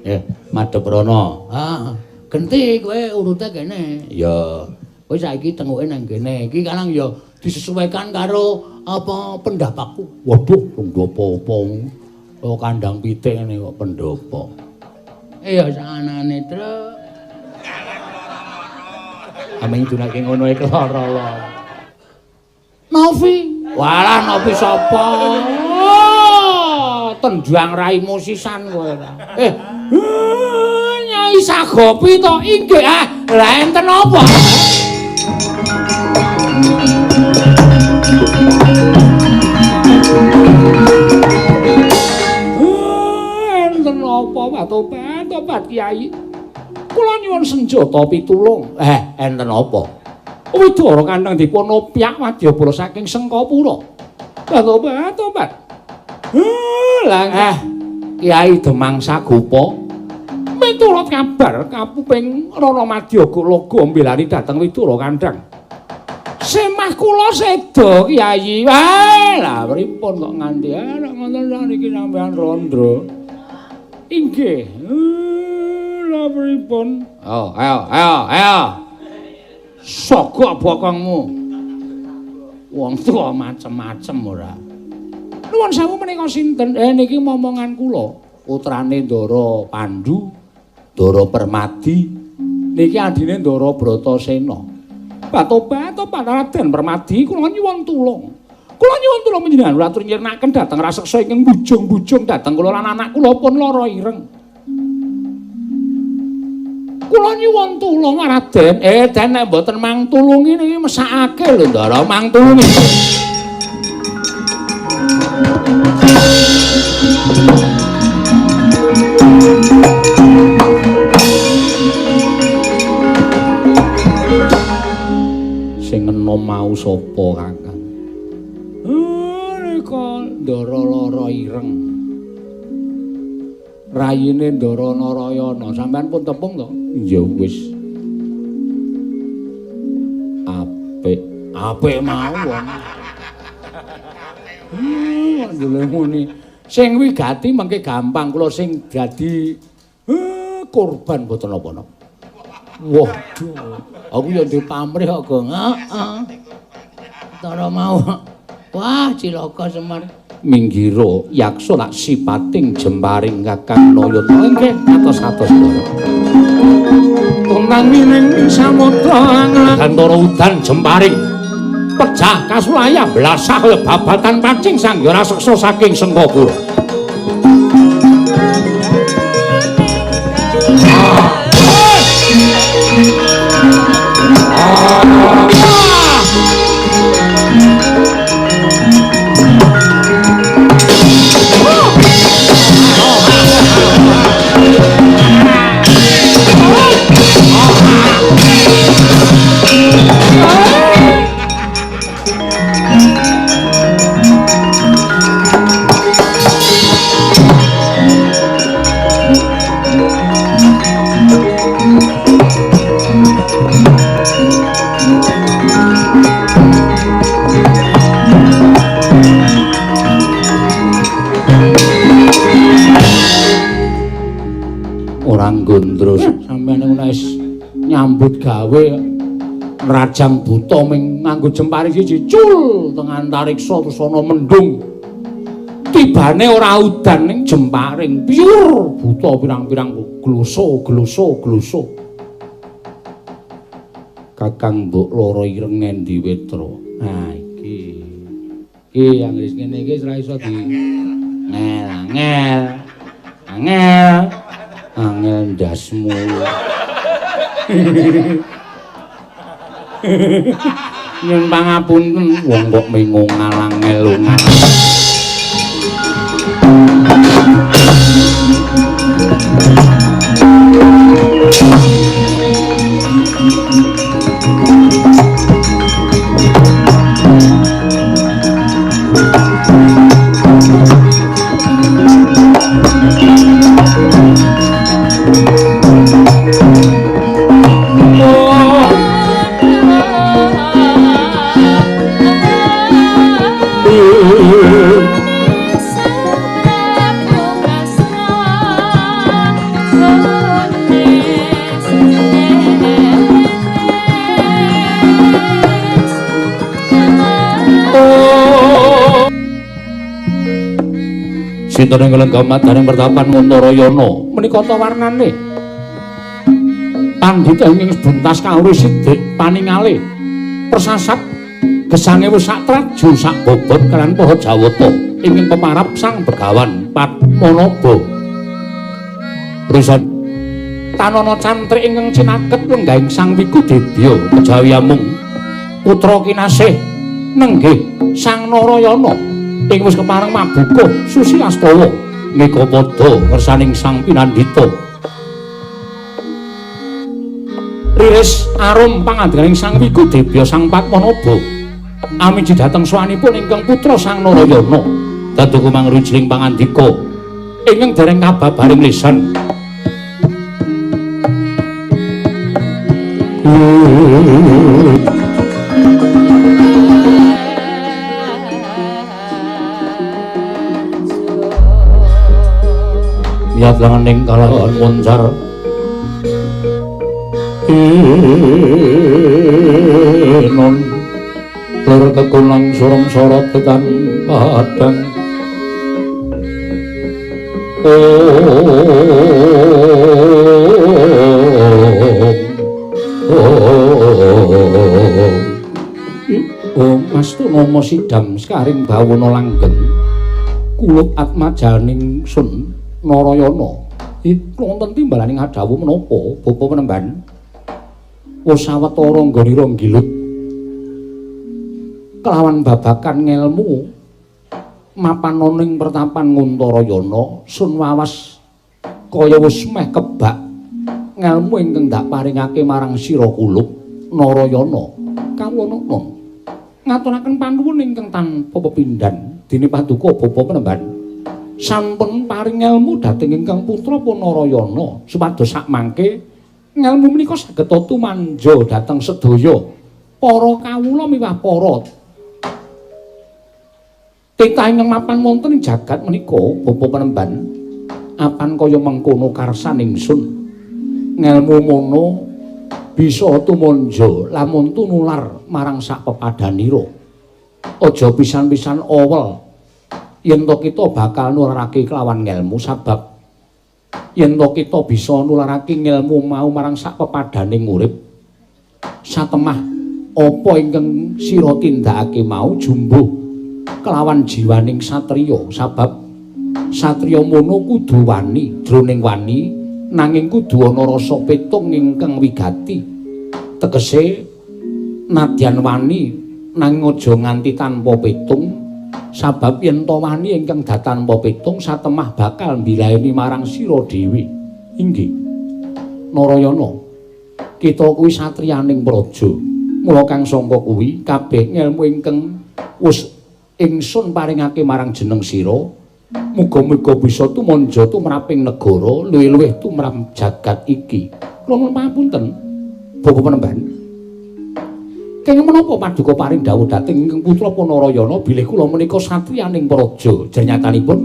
Heeh. Madhep rono. Ah, genti kowe urute kene. Ya. Kowe saiki tenguke nang kene. Iki kadang ya disesuaikan karo apa pendapatku. Waduh, pendapa apa? Kaya kandang pitik ngene kok pendapa. Iya sanane, Truk. Aming dunake ngono iki lara-lara. Novi. Walah Novi sapa? Tendang raimu sisan kowe ta. Nyai Sagopi to? Inggih. Ah, lah enten apa? Enten apa tobat tobat Kiai? Kula nyuwun senjata pitulung. Enten apa? Widara kandhang dipun opyak wadyabala saking Sengkapura. Tobat tobat. Lah Kiai Demang Sagopa miturut kabar kapuping Rana Madya Gologa mbelani dhateng Widara Kandhang. Semah kula seda Kiai. Wah, lah pripun kok nganti nek ngoten niki sampean randra. Inggih. Lah pripun? Oh, ayo, ayo, ayo. Sogok bokongmu. Wong tuwa macem-macem ora. Nuwun sewu menika sinten? Niki momongan kula, putrane Ndara Pandu, Ndara Permadi. Niki adine Ndara Bratasena. Batobat-tobat Raden Permadi kula nyuwun tulung. Kula nyuwun tulung panjenengan atur nyirnaken dhateng raseksa ingkang bujung-bujung dhateng kula lan anak kula pun lara ireng. Kula nyuwun tulung Raden. Den nek mboten mang tulungi niki mesakake lho Ndara, mang tulungi. Sing enom mau sapa, Kakang? Nika Ndara lara ireng. Rayine Ndara Narayana. Sampeyan pun tepung to? Ya wis. Apik, apik mawon. Kok muni. Sing wigati mengke gampang, kula sing dadi korban mboten napa-napa. Waduh, aku ya duwe pamrih kok, Gong. Heeh. Tara mau. Wah, cilaka Semar. Minggiro yaksa lak sipating jemparing Kakang Nayata. Nggih, atos-atos Ndara. Tuntang wining samudra Gantara udan jemparing. Pejah kasulaya blasah kaya babatan pacing sangya raseksa saking Sengkapura. Orang gondro sampeyan niku nek nyambut gawe rajang buta ming nganggo jempare siji cul teng antariksa terus ana mendung. Tibane ora udan ning jemparing pure buta pirang-pirang gloso gloso gloso. Kakang mbok lara ireng endi wetra? Nah iki. Iki anggere ngene iki ora iso di ngel angel. Angel. Angel ndasmu. Nyun pangapunten wong kok mingung ngalangel lunga. Sinten ing lenggamat daning pertapan Nguntarayana menika ta warnane pandhita ingkang buntas kawruh sidik paningale persasat gesange wis sak traju sak bobot kaliyan para Jawata ingkang pemarap Sang Begawan Padmanaba. Risan tanana cantrik ingkang cinaket lenggahing Sang Wikudedya kejawi amung putra kinasih nenggih Sang Narayana ing wis kepareng mabukuh Susilastawa ngekapada ngersaning Sang Pinandita. Riris arum pangandikaning Sang Wikudedya Sang Padmanaba amiji dhateng sowanipun ingkang putra Sang Narayana dados kumangrujiling pangandika ingkang dereng kababaring lisan. Miyat langaning kalawan moncar enon lur kekunang surem sorot tekan padang. Om astu nama sidam sekaring bawana langgeng kulup atmajaning sun Narayana. Wonten timbalaning adhawuh menapa bapa penemban? Wis sawetara nggonira nggilut kelawan babakan ngelmu mapan ing pertapan Nguntarayana sun wawas kaya wis meh kebak ngelmu ingkang dak paringake marang sira kulup Narayana. Kawula nata ngaturaken panuwun ingkang tanpa pepindhan dene paduka bapa penemban sampun paring ngelmu dhateng ingkang putra Punarayana supados sakmangke ngelmu menika saged tumanja dhateng sedaya para kawula miwah para titah ingkang mapan wonten ing jagat menika bapa penemban. Apan kaya mengkono karsan ingsun ngelmu mono bisa tumanja lamun tunular marang sak pepadanira. Aja pisan-pisan owel yen to kita bakal nularake kelawan ngelmu, sabab yen to kita bisa nularake ngelmu mau marang sak pepadaning urip satemah apa ingkang sira tindakake mau jumbuh kelawan jiwaning satriya, sabab satriya mono kudu wani jroning wani nanging kudu ana rasa petung ingkang wigati. Tegese nadyan wani nanging aja nganti tanpa petung, sabab yen to wani ingkang datanpa petung satemah bakal mbilaeni marang sira dhewe. Inggih Narayana, kita kuwi satriyaning praja, mula kang sangka kuwi kabeh ngelmu ingkang wis ingsun paringake marang jeneng sira muga-muga bisa tumanja tumraping negara luwih-luwih tumrap jagat iki. Kula nuwun pangapunten bapa penemban. Kenging menapa paduka paring dawuh dhateng ingkang putra Punarayana bilih kula menika satriyaning praja. Jernyatanipun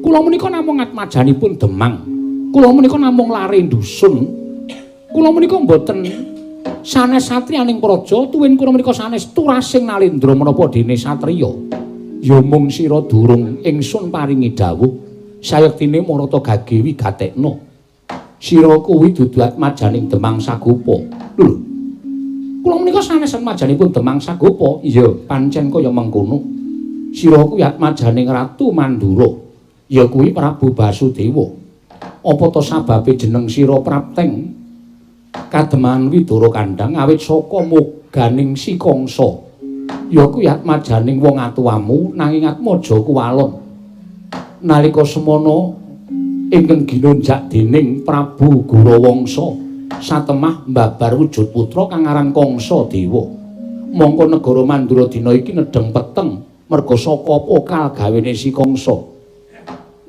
kula menika namung atmajanipun Demang. Kula menika namung lare dusun. Kula menika mboten sanes satriyaning praja, tuwin kula menika sanes turasing nalendra menapa dene satriya. Ya mung sira durung ingsun paringi dawuh sayektine marata gage wigatekna. Sira kuwi dudu atmajaning Demang Sagopa. Lho, kula menika sanes atmajanipun Demang Sagopa. Iya, pancen kaya mengkono. Sira kuwi atmajaning Ratu Mandura, ya kuwi Prabu Basudewa. Apa ta sababe jeneng sira prapteng kademangan Widara Kandhang awit saka moganing Si Kangsa? Ya kuwi atmajaning wong atuwamu nanging atmaja kuwalon. Nalika semana ingkang ginunjak dening Prabu Gurawangsa satemah mbabar wujud putra kang aran Kangsa Dewa. Mongko negara Mandura dina iki nedheng peteng merga saka apa kal gawene Si Kangsa.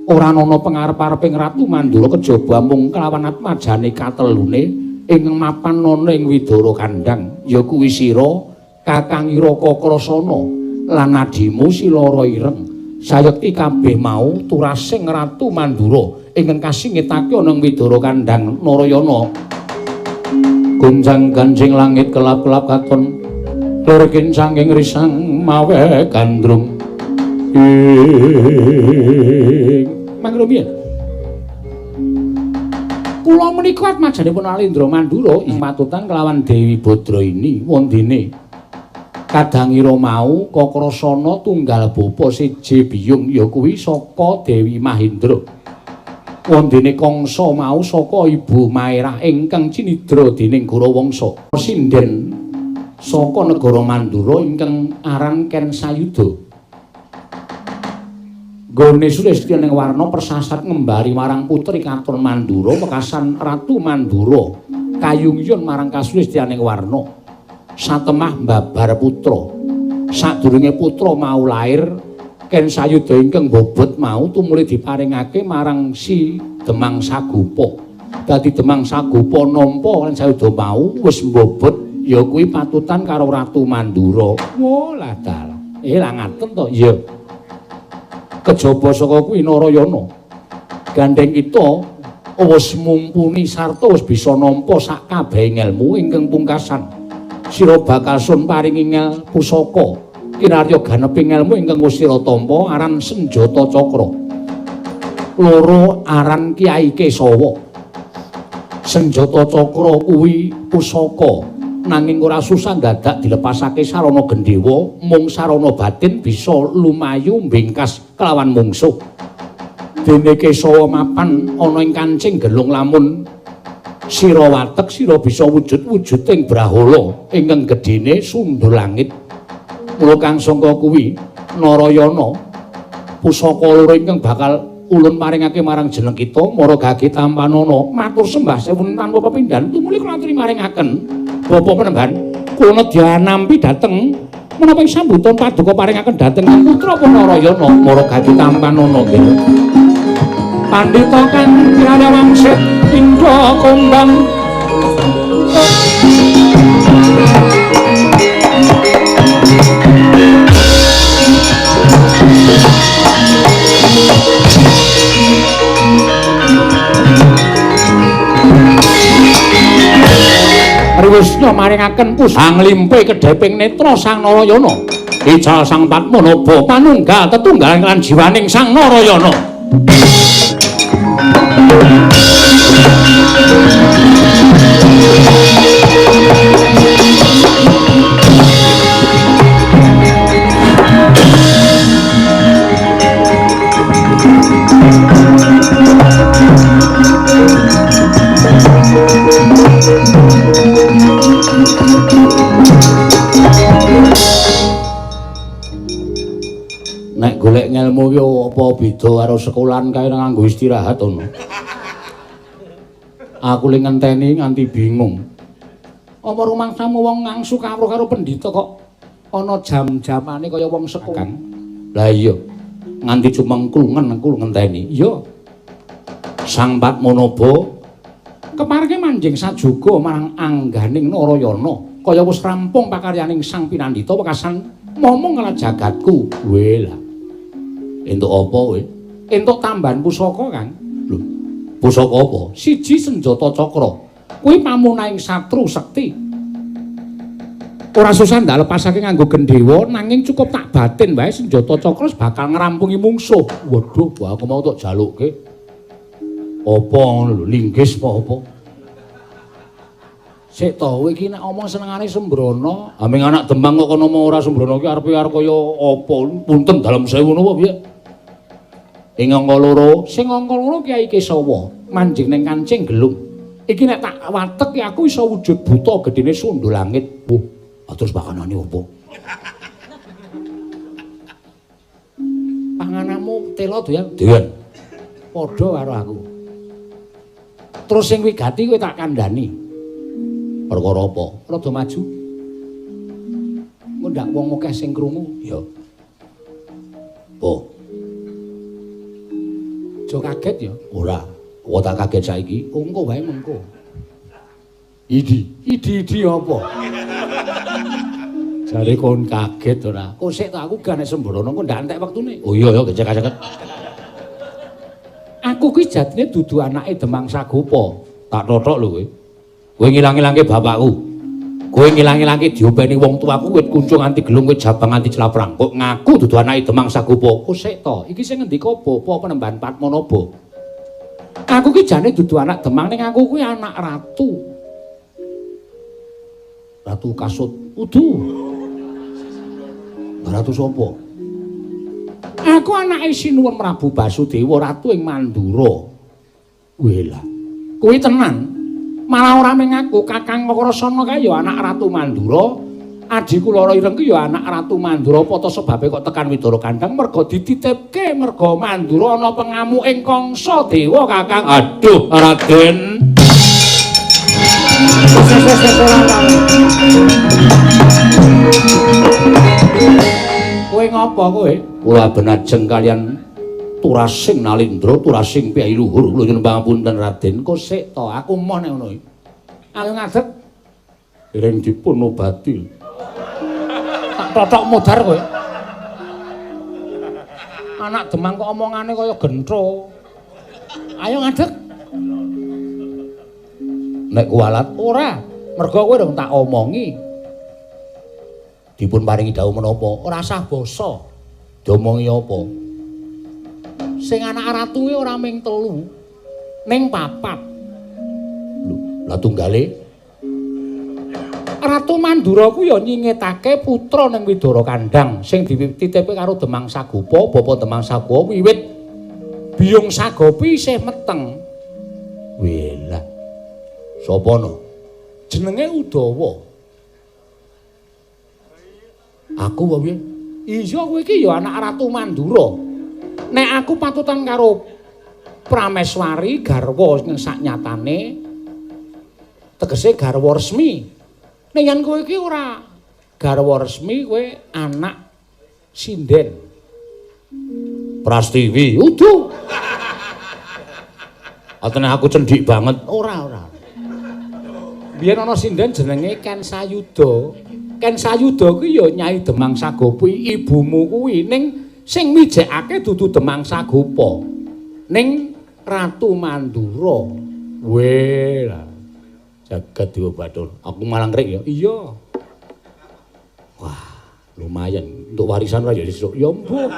Ora ana pengarep-areping Ratu Mandura kejaba mung kelawan atmajane katelune ingkang mapan ana ing Widara Kandhang, ya kuwi sira Kakang Ira Kakrasana lan adimu Silara Ireng. Sayekti kabeh mau turasing Ratu Mandura ingkang kasingitake ana ing Widara Kandhang Narayana. Gonjang ganjing langit kelap-kelap katon lirkin saking risang mawe gandrung. Ing rumiyin. Kula menika atmajanipun Alendra Mandura ing matutan kelawan Dewi Badraini wondene kadangira mau kakrasana tunggal bapa seje biyung ya kuwi saka Dewi Mahendra. Wondene Kangsa mau saka Ibu Maerah ingkang cinidra dening Gorawangsa. Sinden saka negara Mandura ingkang aran Ken Sayuda. Gone Sulistya ning warna persasat ngembari marang putri Katon Mandura wekasan Ratu Mandura kayungyun marang Kasulistyaning warna satemah mbabar putra. Sadurunge putra mau lair, Ken Sayuda ingkang bobot mau tumuli diparingake marang si Demang Sagopa. Dadi Demang Sagopa nampa Ken Sayuda mau wis mbobot ya kuwi patutan karo Ratu Mandura. Walah dalah. Lah ngaten to? Iya. Kejaba saka kuwi Narayana gandeng kita wis mumpuni sarta wis bisa nampa sak kabehing ngelmu ingkang pungkasan. Sira bakal sun paringi ngel pusaka kinarya ganeping ngelmu ingkang wis sira tampa aran Senjata Cakra. Loro aran Kyai Kesawa. Senjata Cakra kuwi pusaka nanging ora susah dadak dilepasake sarana gendhewa, mung sarana batin bisa lumayu mbingkas kelawan mungsuh. Dene Kesawa mapan ana ing kancing gelung lamun sira watek sira bisa wujud-wujuding brahala ingkang gedhene sundul langit. Mula kang sangka kuwi Narayana pusaka loro ingkang bakal ulun paringake marang jeneng kita mara gage tampanana matur sembah sewun tanpa pepindhan tumuli kula aturi maringaken Bapak Penemban kula nedya nampi dhateng menapa ing sambutan paduka paringaken dhateng putra Narayana mara gage tampanana nggih. Pandhita kang kirana wangsit indra kondang Wisna maringaken pusang limpe kedheping netra Sang Narayana. Ical Sang Padmanaba panunggal tetunggalan lan jiwaning Sang Narayana. Nek golek ngelmu ki apa beda karo sekolahan kae nganggo istirahat ono. Aku le ngenteni nganti bingung. Apa rumangsamu wong ngangsu kawruh karo pendhita kok ana jam-jamane kaya wong sekolah. Lah iya, nganti cumengklungen aku ngenteni. Iya. Sang Padmanaba kepareke manjing sajuga marang angganing Narayana kaya wis rampung pakaryaning Sang Pinandita wekasan momong kala jagatku. Weh lah. Entuk apa kowe? Entuk tambahan pusaka, Kang. Lho, pusaka apa? Siji senjata cakra. Kuwi pamunahing satru sekti. Ora susah ndak lepasake nganggo gendhewa, nanging cukup tak batin wae senjata cakra bakal ngrampungi mungsuh. Waduh, aku mau tok jalukke. Apa ngono lho, linggis apa apa? Sik to, kowe iki nek omong senengane sembrono, aming anak Demang kok kono ora sembrono iki arepe arep kaya apa? Punten dalem sewu ngono apa piye? Ing angka loro, sing angka loro Kyai Kesawa, manjing ning kancing gelung. Iki nek tak watek aku iso wujud buta gedene sundul langit. Wah, terus pakanane opo? Pangananmu telo doyan? Doyan. Padha karo aku. Terus sing wigati kowe tak kandhani. Perkara apa? Rada maju. Engko ndak wong akeh sing krungu. Ya. Oh. Aja kaget ya. Ora. Kok tak kaget saiki? Engko wae mengko. Idi. Idi-idi apa? Jare kon kaget ora? Kok sik ta aku gak nek sembrono kok ndak entek wektune. Oh iya ya gecek-gecek. Aku ki jatine dudu anake Demang Sagopa. Tak tothok lho kowe. Kowe ngilang-ilangke bapakku. Kowe ngilang-ilangke diopeni wong tuaku wit kuncung nganti gelung wit jabang nganti celaprang. Kok ngaku dudu anake Demang Sagopa. Kok sik to? Iki sing ngendika bapa Panembahan Padmanaba. Aku ki jane dudu anak Demang ning aku kuwi anak ratu. Ratu Kasut. Udu. Ratu sapa? Aku anake Sinuwun Prabu Basudewa, ratu ing Mandura. Weh lah. Kuwi tenan. Malah ora mung aku, Kakang Kakrasana kae ya anak Ratu Mandura, adhiku Lara Ireng ki ya anak Ratu Mandura. Apa ta sebabe kok tekan Widara Kandang merga dititipke merga Mandura ana pengamuking Kangsa Dewa, Kakang. Aduh, Raden. Kowe ngopo kowe? Kula benajeng kalian Turasing Nalindra, Turasing piyai luhur. Kula nyuwun pangapunten Raden. Kok sik to, aku moh nek ngono iki. Aku ngadeg dereng dipun obati. Tak totok modar kowe. Anak Demang kok omongane kaya gentro. Ayo ngadeg. Nek kuwalat ora, merga kowe dong tak omongi. Dipun paringi dawuh menapa? Ora sah basa. Diomongi apa? Sing anak ratu kuwi ora ming telu, ning papat. Lho, lah tunggale Ratu Mandura kuwi ya nyingetake putra ning Widara Kandang sing dititipke karo Demang Sagopa, bapa Demang Sagopa wiwit Biyung Sagopi isih meteng. Weh lah. Sapa no? Jenenge Udawa. Aku wae. Iya kowe iki ya anak Ratu Mandura. Nek aku patutan karo Prameswari garwa sing saknyatane tegese garwa resmi. Nek yen kowe iki ora garwa resmi, kowe anak sinden. Prastiwi, udu. Atene aku cendik banget. Ora, ora. Biyen ana sinden jenenge Ken Sayuda. Ken Sayuda kuwi ya Nyai Demang Sagopa, ibumu kuwi ning sing mijekake dudu Demang Sagopa ning Ratu Mandura. Weh lah. Jagat Dewa Bathara. Aku malah ngrik ya. Iya. Wah, lumayan untuk warisan ra ya sesuk. Ya mbuh.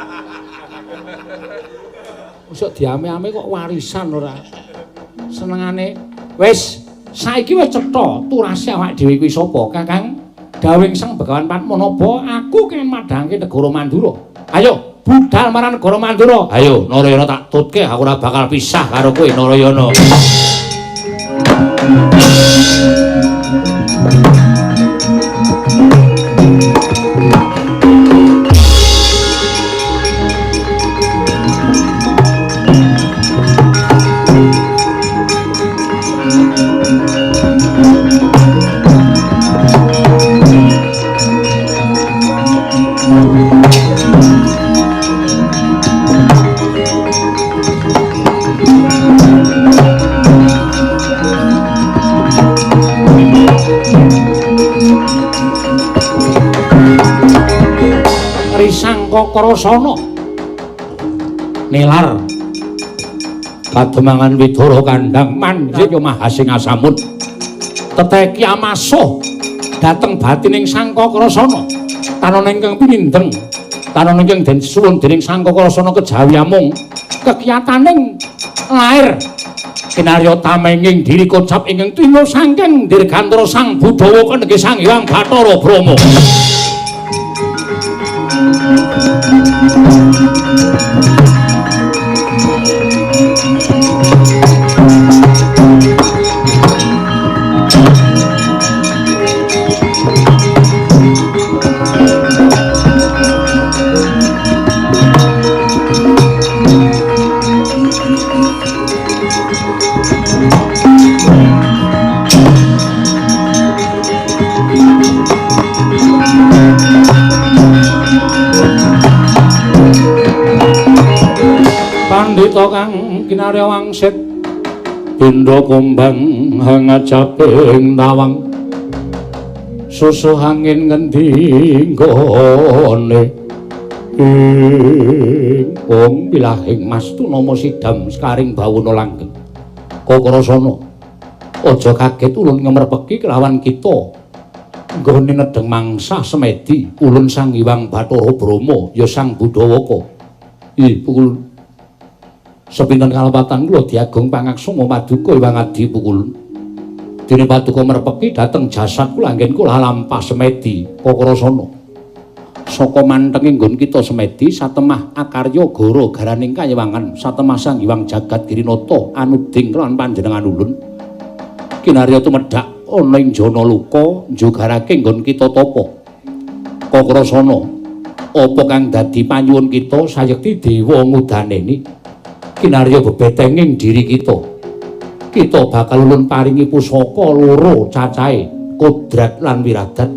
Mosok diame-ame kok warisan ora. Senengane wis saiki wis cetha turase awak dhewe kuwi sapa, Kakang? Dawing Sang Begawan Padmanaba, aku kenging madhangke negara Mandura. Ayo budal marang negara Mandura. Ayo Narayana tak tutke, aku ora bakal pisah karo kowe Narayana. Sangka nilar kademangan Widara Kandang manjing ya Mahasingasamun teteki amasuh dhateng batining Sangka Krasana tanon ingkang pinindeng tanon ingkang den suwun dening Sangka Krasana kejawi amung kekiyataning lair kinarya tamenging diri kocap ingkang tinga saking dirgantara Sang Budawa kanegih Sang Hyang Bathara Brahma. Pandhita kang kinarya wangsit bendha kumbang hangajaping tawang susuh angin ngendi nggone ing wong pilahing mas tunama sidam sekaring bawana langgeng. Kakrasana aja kaget ulun ngemerpeki kelawan kita Nggone nedeng mangsa semedi ulun Sang Hyang Bathara Brahma ya Sang Budawaka. Ih pukul sepinten kalepatan kula diagung pangaksama paduka Hyang Adi pukul. Dene paduka merpeki dhateng jasad kula anggen kula lampah semedi Kakrasana. Saka mantenge nggon kita semedi satemah akarya goro garaning kayewangan satemah Sang Hyang Jagat Girinata anuding lan panjenengan ulun. Kinarya tumedhak ana ing jana luka njogarake nggon kita tapa. Kakrasana apa kang dadi panyuwun kita sayekti dewa ngudaneni kinarya bebetenging diri kita. Kita bakal ulun paringi pusaka loro cacahe kodrat lan wiradat.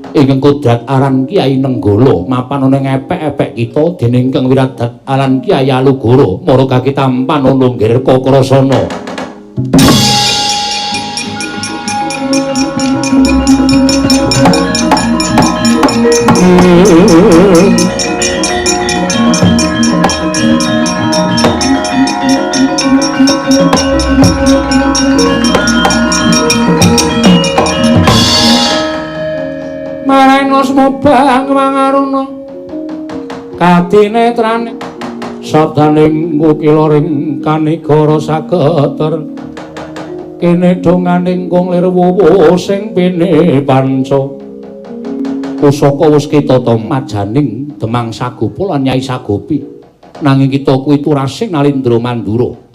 Ingkang kodrat aran Kyai Nenggala mapan ana ing epek-epek kita, dene ingkang wiradat aran Kyai Alugoro mara kakitampan ana nggir Kakrasana. Marang smobang mangaruna katinetrane sabdaning kukila ring kanigara saketer kene donganing kung lir wuwu sing pine panca pusaka wis ketata majaning Demang Sagopa lan Nyai Sagopi nanging kita kuwi turasing Nalindra Mandura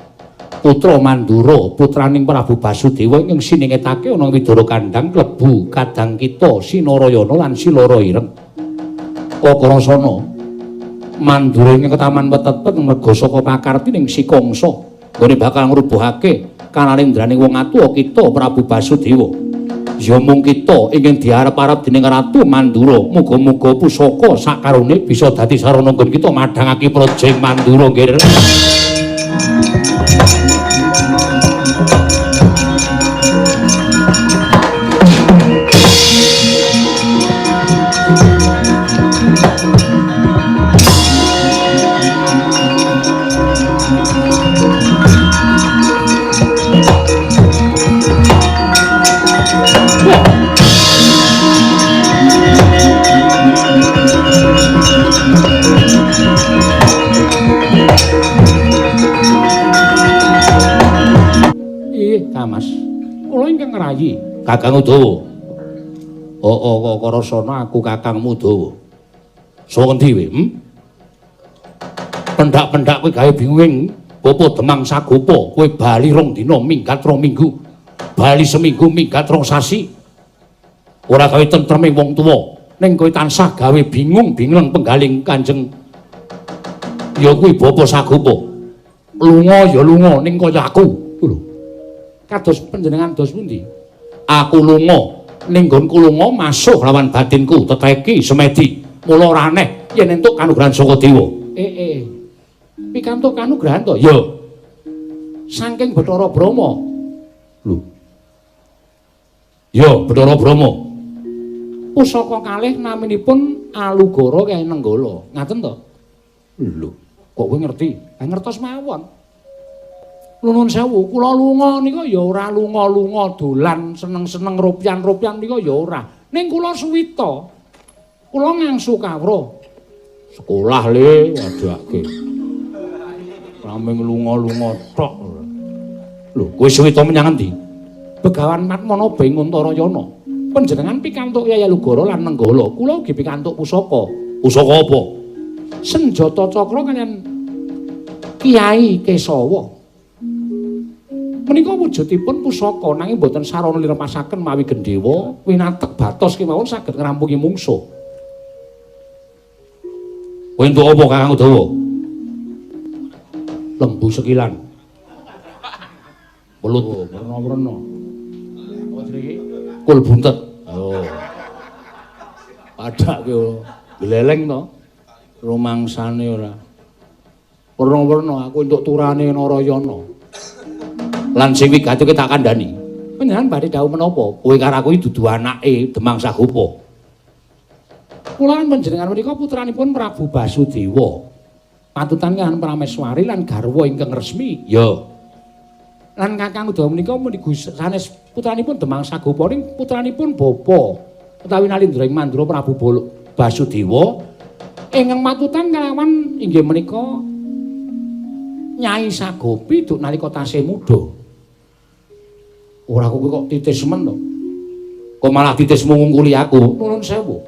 putra Mandura putraning Prabu Basudewa ingkang siningetake ana Widara Kandhang klebu kadang kita Sinarayana lan Silara Ireng. Kakrasana Mandura ing ketaman wetetep merga saka pakartining Si Kangsa nggone bakal ngrubuhake kanalendraning wong atuwa kita Prabu Basudewa. Ya mung kita ingkang diarep-arep dening Ratu Mandura, muga-muga pusaka sakarone bisa dadi sarana nggon kita madhangake Praja Mandura nggih. Mas, kula ingkang ngrayi Kakang Udawa. Oh, Kakrasana aku Kakangmu Udawa. Saka ngendi kowe? Pendak-pendak kowe gawe bingung Bapa Demang Sagopa, kowe bali rong dina minggat rong minggu. Bali seminggu minggat rong sasi. Ora gawe tentreme wong tuwa, ning kowe tansah gawe bingung-bingung penggaling Kanjeng. Ya kuwi Bapa Sagopa. Lunga ya lunga ning kaya aku. Lho. Kados panjenengan dos pundi? Aku lunga ning nggonku lunga masuh lawan batinku teteki semedi. Mula ora aneh yen entuk kanugrahan saka dewa. Pikantuk kanugrahan to? Ya. Saking Bathara Brahma. Lho. Ya, Bathara Brahma. Pusaka kalih naminipun Alugoro Kyai Nenggala. Ngaten to? Lho, kok kowe ngerti? Ha ngertos mawon. Nuwun sewu, kula lunga nika ya ora lunga-lunga dolan seneng-seneng rupian-rupian nika ya ora. Ning kula suwita. Kula ngangsu kawruh. Sekolah le wadake. Rameng lunga-lunga tok. Lho, kowe suwita menyang endi? Begawan Matmanaba ing Untarayana. Panjenengan pikantuk Kyai Alugoro lan Nenggala. Kula ugi pikantuk pusaka. Pusaka apa? Senjata cakra kaliyan Kyai Kesawa. Menika wujudipun pusaka nanging boten sarana lirepasaken mawi gendhewa winatek batos kemawon saged ngrampungi mungsuh. Kowe entuk apa Kakang Udawa? Lembu sekilan. Welut werna-werna. Apa jenenge? Kul buntet. Oh. Padake gleleng to. Rumangsane ora. Werna-werna aku entuk turane Narayana. Lan sing wigati tak kandhani. Panjenengan badhe dawuh menapa? Kowe karo aku iki dudu anake Demang Sagopa. Kula lan panjenengan menika putranipun Prabu Basudewa. Patutan kaliyan Prameswari lan garwa ingkang resmi. Ya. Lan Kakang Udawa menika sanes putranipun Demang Sagopa ning putranipun bapa Utawi Nalindra ing Mandura Prabu Basudewa ingkang matutan kalawan inggih menika Nyai Sagopi duk nalika tasih muda. Ora kowe kok titis men to. Kok malah titismu ngungkuli aku. Nuwun sewu.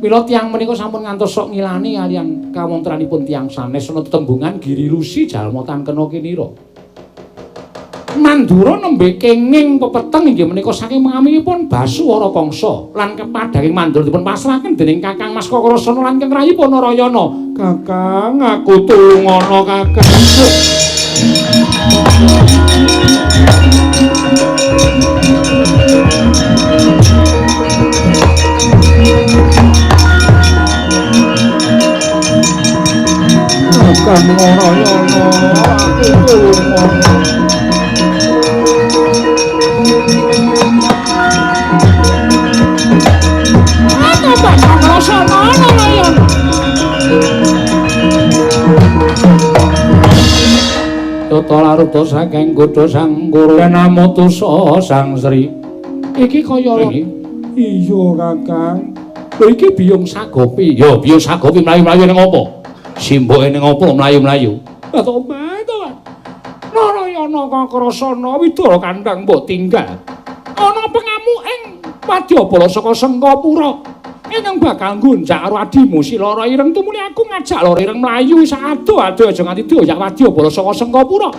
Mila tiyang menika sampun ngantos sok ngilani kaliyan kawontenanipun tiyang sanes ana tetembungan Giri Rusi jalma tangkena kinira. Mandura nembe kenging pepeteng inggih menika saking mengamipun Basuwara Kangsa lan kepadhaking Mandura dipun pasrahaken dening Kakang Mas Kakrasana lan keng rayipun Narayana. Kakang, aku tulungono Kakang. Kakang Narayana, aku tulungono. Tata laruta saking godha sangkura namutusa Sang Sri. Iki kaya iya Kakang. Lho iki Biyung Sagopi. Ya Biyung Sagopi mlayu-mlayu ning apa? Simboke ning apa mlayu-mlayu? Lah to to. Narayana Kakrasana Widara kandhang mbok tinggal. Ana pengamu ing Wadyabala saka Sengkapura. Ingkang bakal nggonjak karo adimu si Lara Ireng tumuli aku ngajak Lara Ireng mlayu sak ado-ado aja nganti dioyak Wadyabala saka Sengkapura.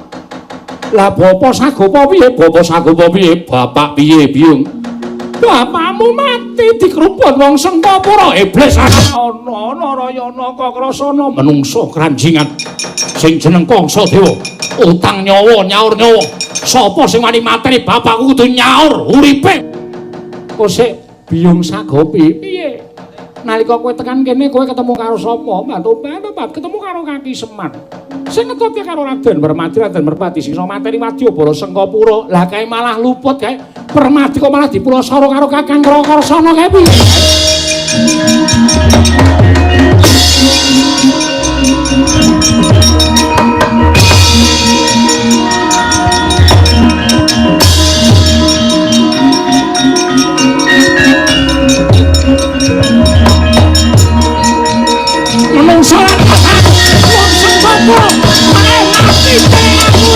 Lah bapa Sagopa piye? Bapa Sagopa piye? Bapak piye, Biyung? Bapakmu mati dikruput wong Sengkapura. Iblis ana Narayana Kakrasana menungso kranjingan sing jeneng Kangsa Dewa. Utang nyawa nyaur nyawa. Sapa sing wani mateni bapakku kudu nyaur uripe. Kok sik Biyung Sagopi piye? Nalika kowe tekan kene kowe ketemu karo sapa? Bantu-bantu ketemu karo Kaki Semar. Sing ngetutke karo Raden Permadi, Raden Merpati sing iso mateni Wadyabala Sengkapura. Lah kae malah luput kae. Permadi kok malah dipulasara karo Kakang Kakrasana kae piye? Menungso lan wong Sengkapura malah mati aku.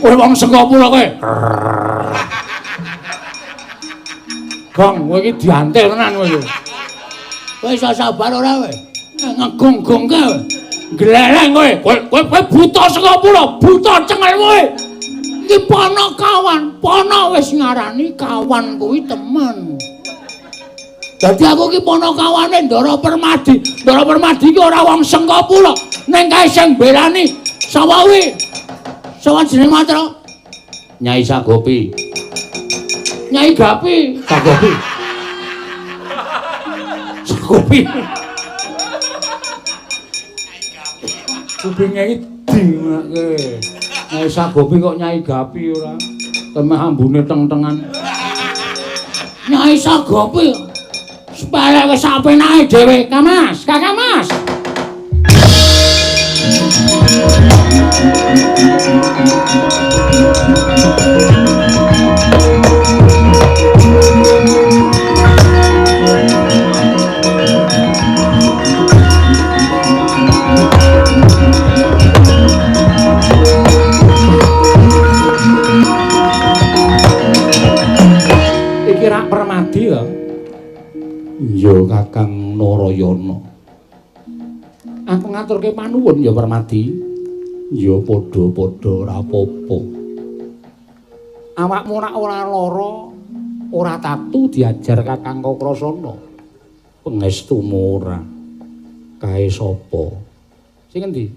Kowe wong Sengkapura kowe. Gong, kowe iki diantel tenan kowe iki. Kowe iso sabar ora kowe? Ngegong-gong kowe. Gleleng kowe. Kowe buta Sengkapura, buta cengel kowe. Iki pono kawan, pono wis ngarani kawan kuwi temen. Dadi aku iki pono kawane Ndara Permadi. Ndara Permadi iki ora wong Sengkapura, ning kae sing mbelani sapa kuwi? Sapa jenenge Matra? Nyai Sagopi. Nyai Gapi, Sagopi. Sagopi. Kupinge iki dingake. Nyai Sagopi kok Nyai Gapi ora? Temeh ambune teng-tengan. Nyai Sagopi sepelek wis sapenake dhewe, Kamas, Kakang Mas. Iki rak Permadi ya? Iya Kakang Narayana. Aku ngaturke panuwun ya Permadi. Ya padha-padha ora apa-apa. Awakmu ora lara, ora tatu diajar Kakang Kakrasana. Pangestumu ora. Kae sapa? Sing endi?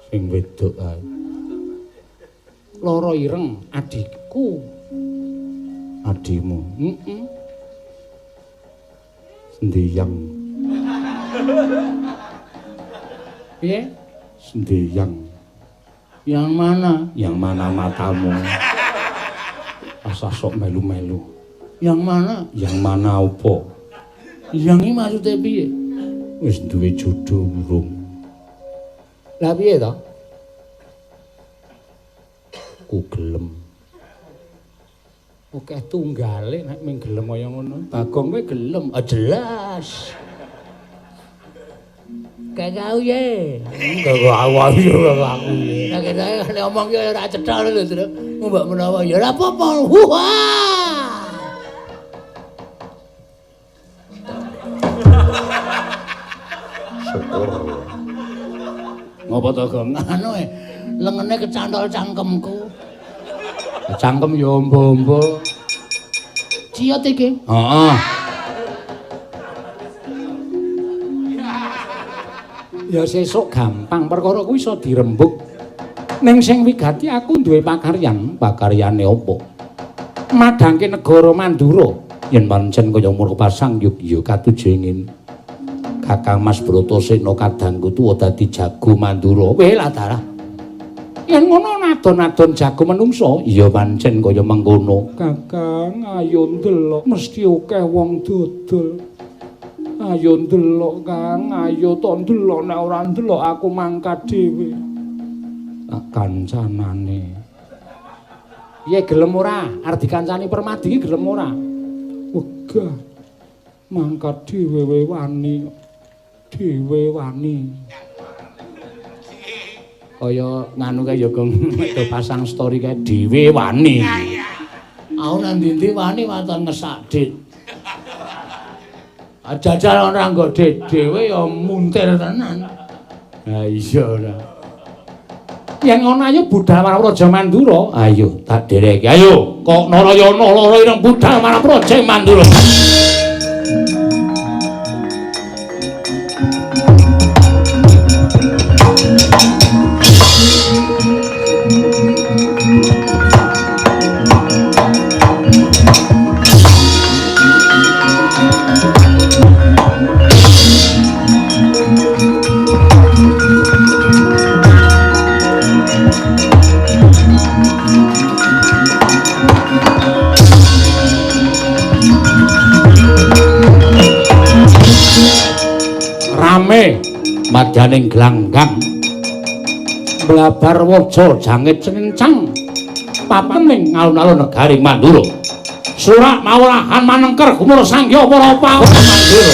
Sing wedok ae. Lara Ireng adikku. Adimu. Heeh. Sendiyang. Piye? Sendiyang. Yang mana? Yang mana matamu? Asa sok melu-melu. Yang mana? Yang mana opo? Yang iki maksude piye? Wis duwe jodoh urung. Lah piye to? Ku gelem. Akeh tunggale nek ming gelem kaya ngono. Bagong kowe gelem, ah jelas. Kayak aku ye. Aku ye. Nek ketoke nek omong ki ora cetha lho, Tru. Mbok menawa ya ora apa-apa. Wah. Syukur. Ngopo to, Gong? Anu lengene kecantol cangkemku. Cangkem ya ombo-ombo. Ciut iki. Heeh. Ya sesuk gampang perkara kuwi iso dirembug. Ning sing wigati aku duwe pakaryan, pakaryane apa? Madhangke negara Mandura yen pancen kaya murpa sang yug ya katuju ingin. Kakang Mas Bratasena kadangku tuwa dadi jago Mandura. Weh lah darah. Yen ngono adon-adon jago menungso, iya pancen kaya mengkono. Kakang ayo ndelok mesti akeh wong dodol. Ayo ndelok Kang, ayo to ndelok nek ora ndelok aku mangkat dhewe. Tak kancanane. Piye gelem ora? Arep dikancani Permadi iki gelem ora? Wegah. Mangkat dhewe wani. Dhewe wani. Kaya nganu kae ya Gong, do pasang story kae dhewe wani. Aku nang ndi-ndi wani waton ngesak dit. Jajal ora nggo dhewe ya muntir tenan. Ha iya ora. Yen ngono ayo budal marang Praja Mandura. Ayo tak dereki. Ayo kok Narayana loro ireng budal marang Praja Mandura. Rame madyaning glanggang blabar waja jangit cenincang papening alun-alun negari Mandura. Surak mawulahan manengker gumur sangya para pawon Mandura.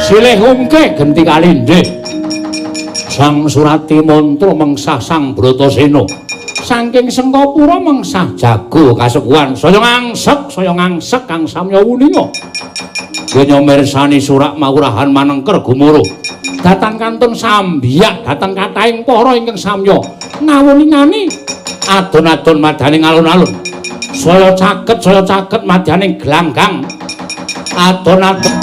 Silih ungke genti kalindih. Sang Surati Mantra mengsah Sang Bratasena. Saking Sengkapura mengsah jago kasukuhan saya ngangsek kang samya wuninga. Donya mirsani surak mawurahan manengker gumuro. Datang kantun sambiyak datang kathahing para ingkang samya ngawuningani adon-adon madyaning alun-alun. Saya caket madyaning glanggang. Adon-adon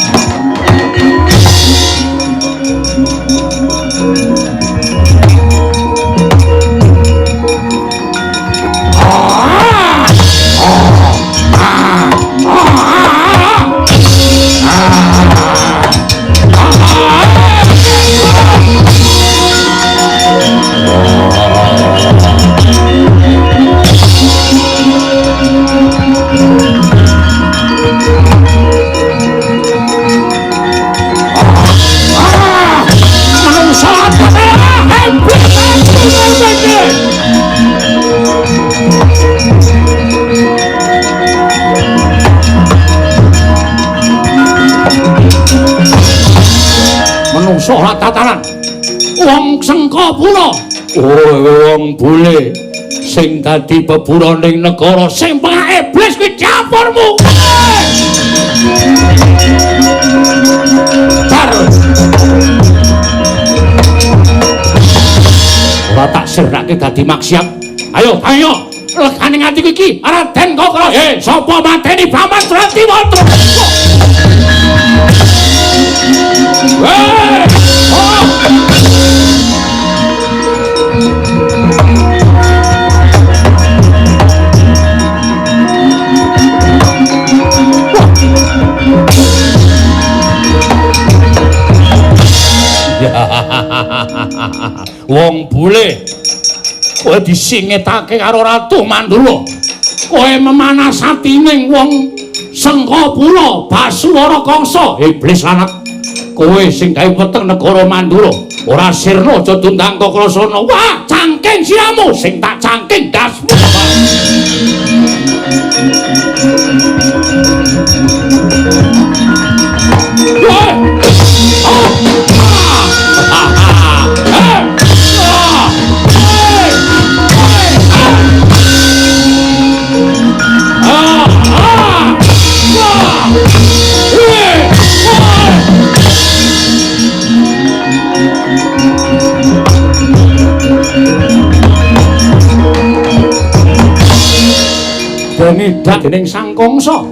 menungso ora tataran wong Sengkapura. Oh, wong bule sing dadi beburaning negara sing pengak iblis kuwi dapurmu. Bar. Ora tak sirake dadi maksiat. Ayo, ayo, legane atiku iki Raden Kokro. Sapa mateni Paman Surati Mantra? Wong bule kowe disingetake karo Ratu Mandura. Kowe memanas atining wong Sengkapura Basuwara Kangsa iblis lanat. Kowe sing gawe weteng negara Mandura ora sirna aja tundang Kakrasana. Wah, cangking siramu sing tak cangking dasmu. Dene dening Sang Kangsa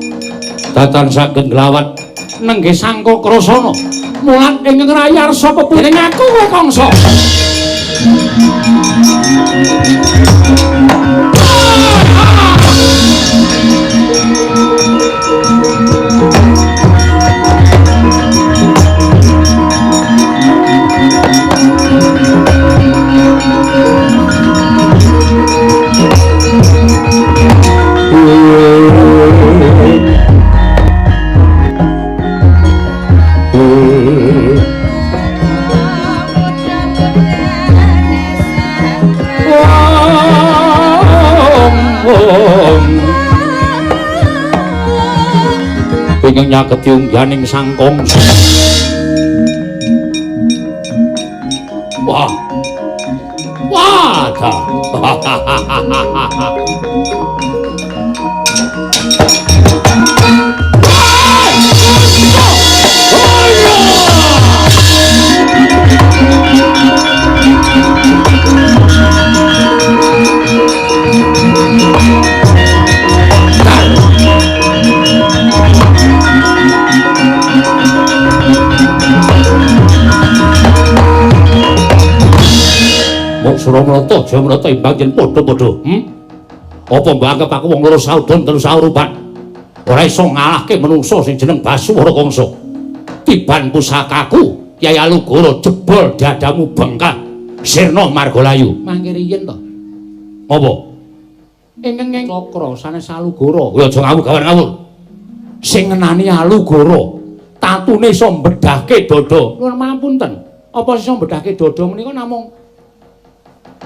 datan saged nglawat nenggih Sang Kakrasana mulat ing ngrayarsa pepuning aku kowe Kangsa. Ingkang nyaketi ungganing Sang Kangsa. Wah. Wah, ta. Suramrata, Jayamrata imbang yen padha-padha. Apa mbok anggap aku wong loro saudon telu saurupan? Ora iso ngalahke menungsa sing jeneng Basuwara Kangsa. Tiban pusakaku, Kyai Alugoro jebol dadamu bengkak. Sirna Margalayu. Mangke riyen to. Apa? Ingkang ing Cakra sanes Alugoro. Kowe aja ngawur gawan ngawur. Sing ngenani Alugoro. Tatune iso mbedhahke dada. Nuwun pangapunten. Apa iso mbedhahke dada menika namung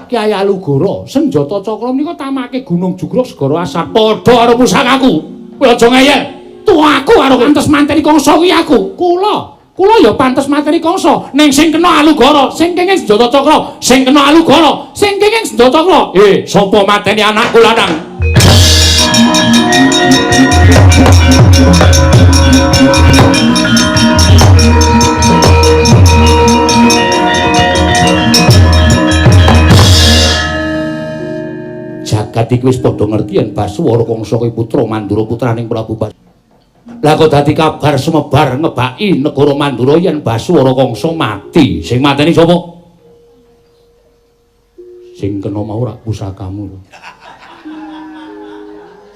Kyai Alugoro. Senjata cakra menika tamake Gunung Jugruk Segara Asat. Padha karo pusakaku. Kowe aja ngeyel. Tuaku karo pantes manteni Kangsa kuwi aku. Kula ya pantes mateni Kangsa. Ning sing kena Alugoro, sing kenging senjata cakra, sing kena Alugoro, sing kenging senjata cakra. Sapa mateni anakku lanang? Jagat iki wis padha ngerti yen Baswara Kangsa kuwi putra Mandura putraning Prabu Bas. Lah kok dadi kabar sumebar ngebaki negara Mandura yen Baswara Kangsa mati. Sing mateni sapa? Sing kena mau rak pusakamu.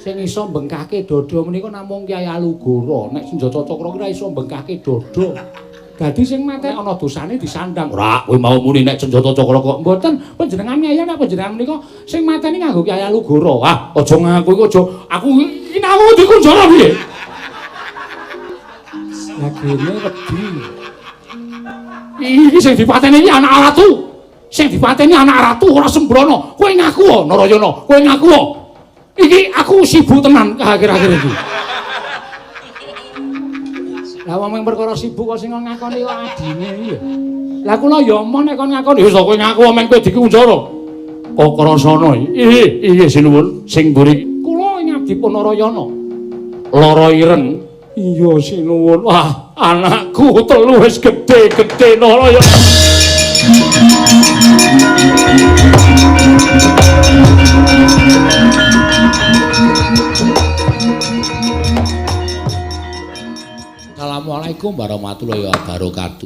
Sing iso mbengkahke dada menika namung Kyai Alugoro. Nek senjata cakra ki ora iso mbengkahke dada. Dadi sing mateni ana dosane disandang. Ora, kowe mau muni nek senjata cakra kok mboten. Panjenengan ngeyel nek panjenengan menika sing mateni nganggo Kyai Alugoro. Ah, aja ngaku iku aja. Aku iki aku dikunjara piye? Lah gene wedi. Iki sing dipateni iki anak ratu. Sing dipateni anak ratu ora sembrono. Kowe ngaku Narayana, kowe ngaku. Iki aku sibuk tenan akhir-akhir iki. Lah wong mung perkara sibuk kok sing ngakoni kok adine iki. Lah kula ya emoh nek kon ngakoni. Wis kowe ngaku men kowe dikunjara. Kakrasana iki. Iya sinuwun sing mburi. Kula ing abdi Narayana. Lara ireng. Iya sinuwun. Wah, anakku telu wis gedhe-gedhe Narayana. Assalamualaikum warahmatullahi wabarakatuh.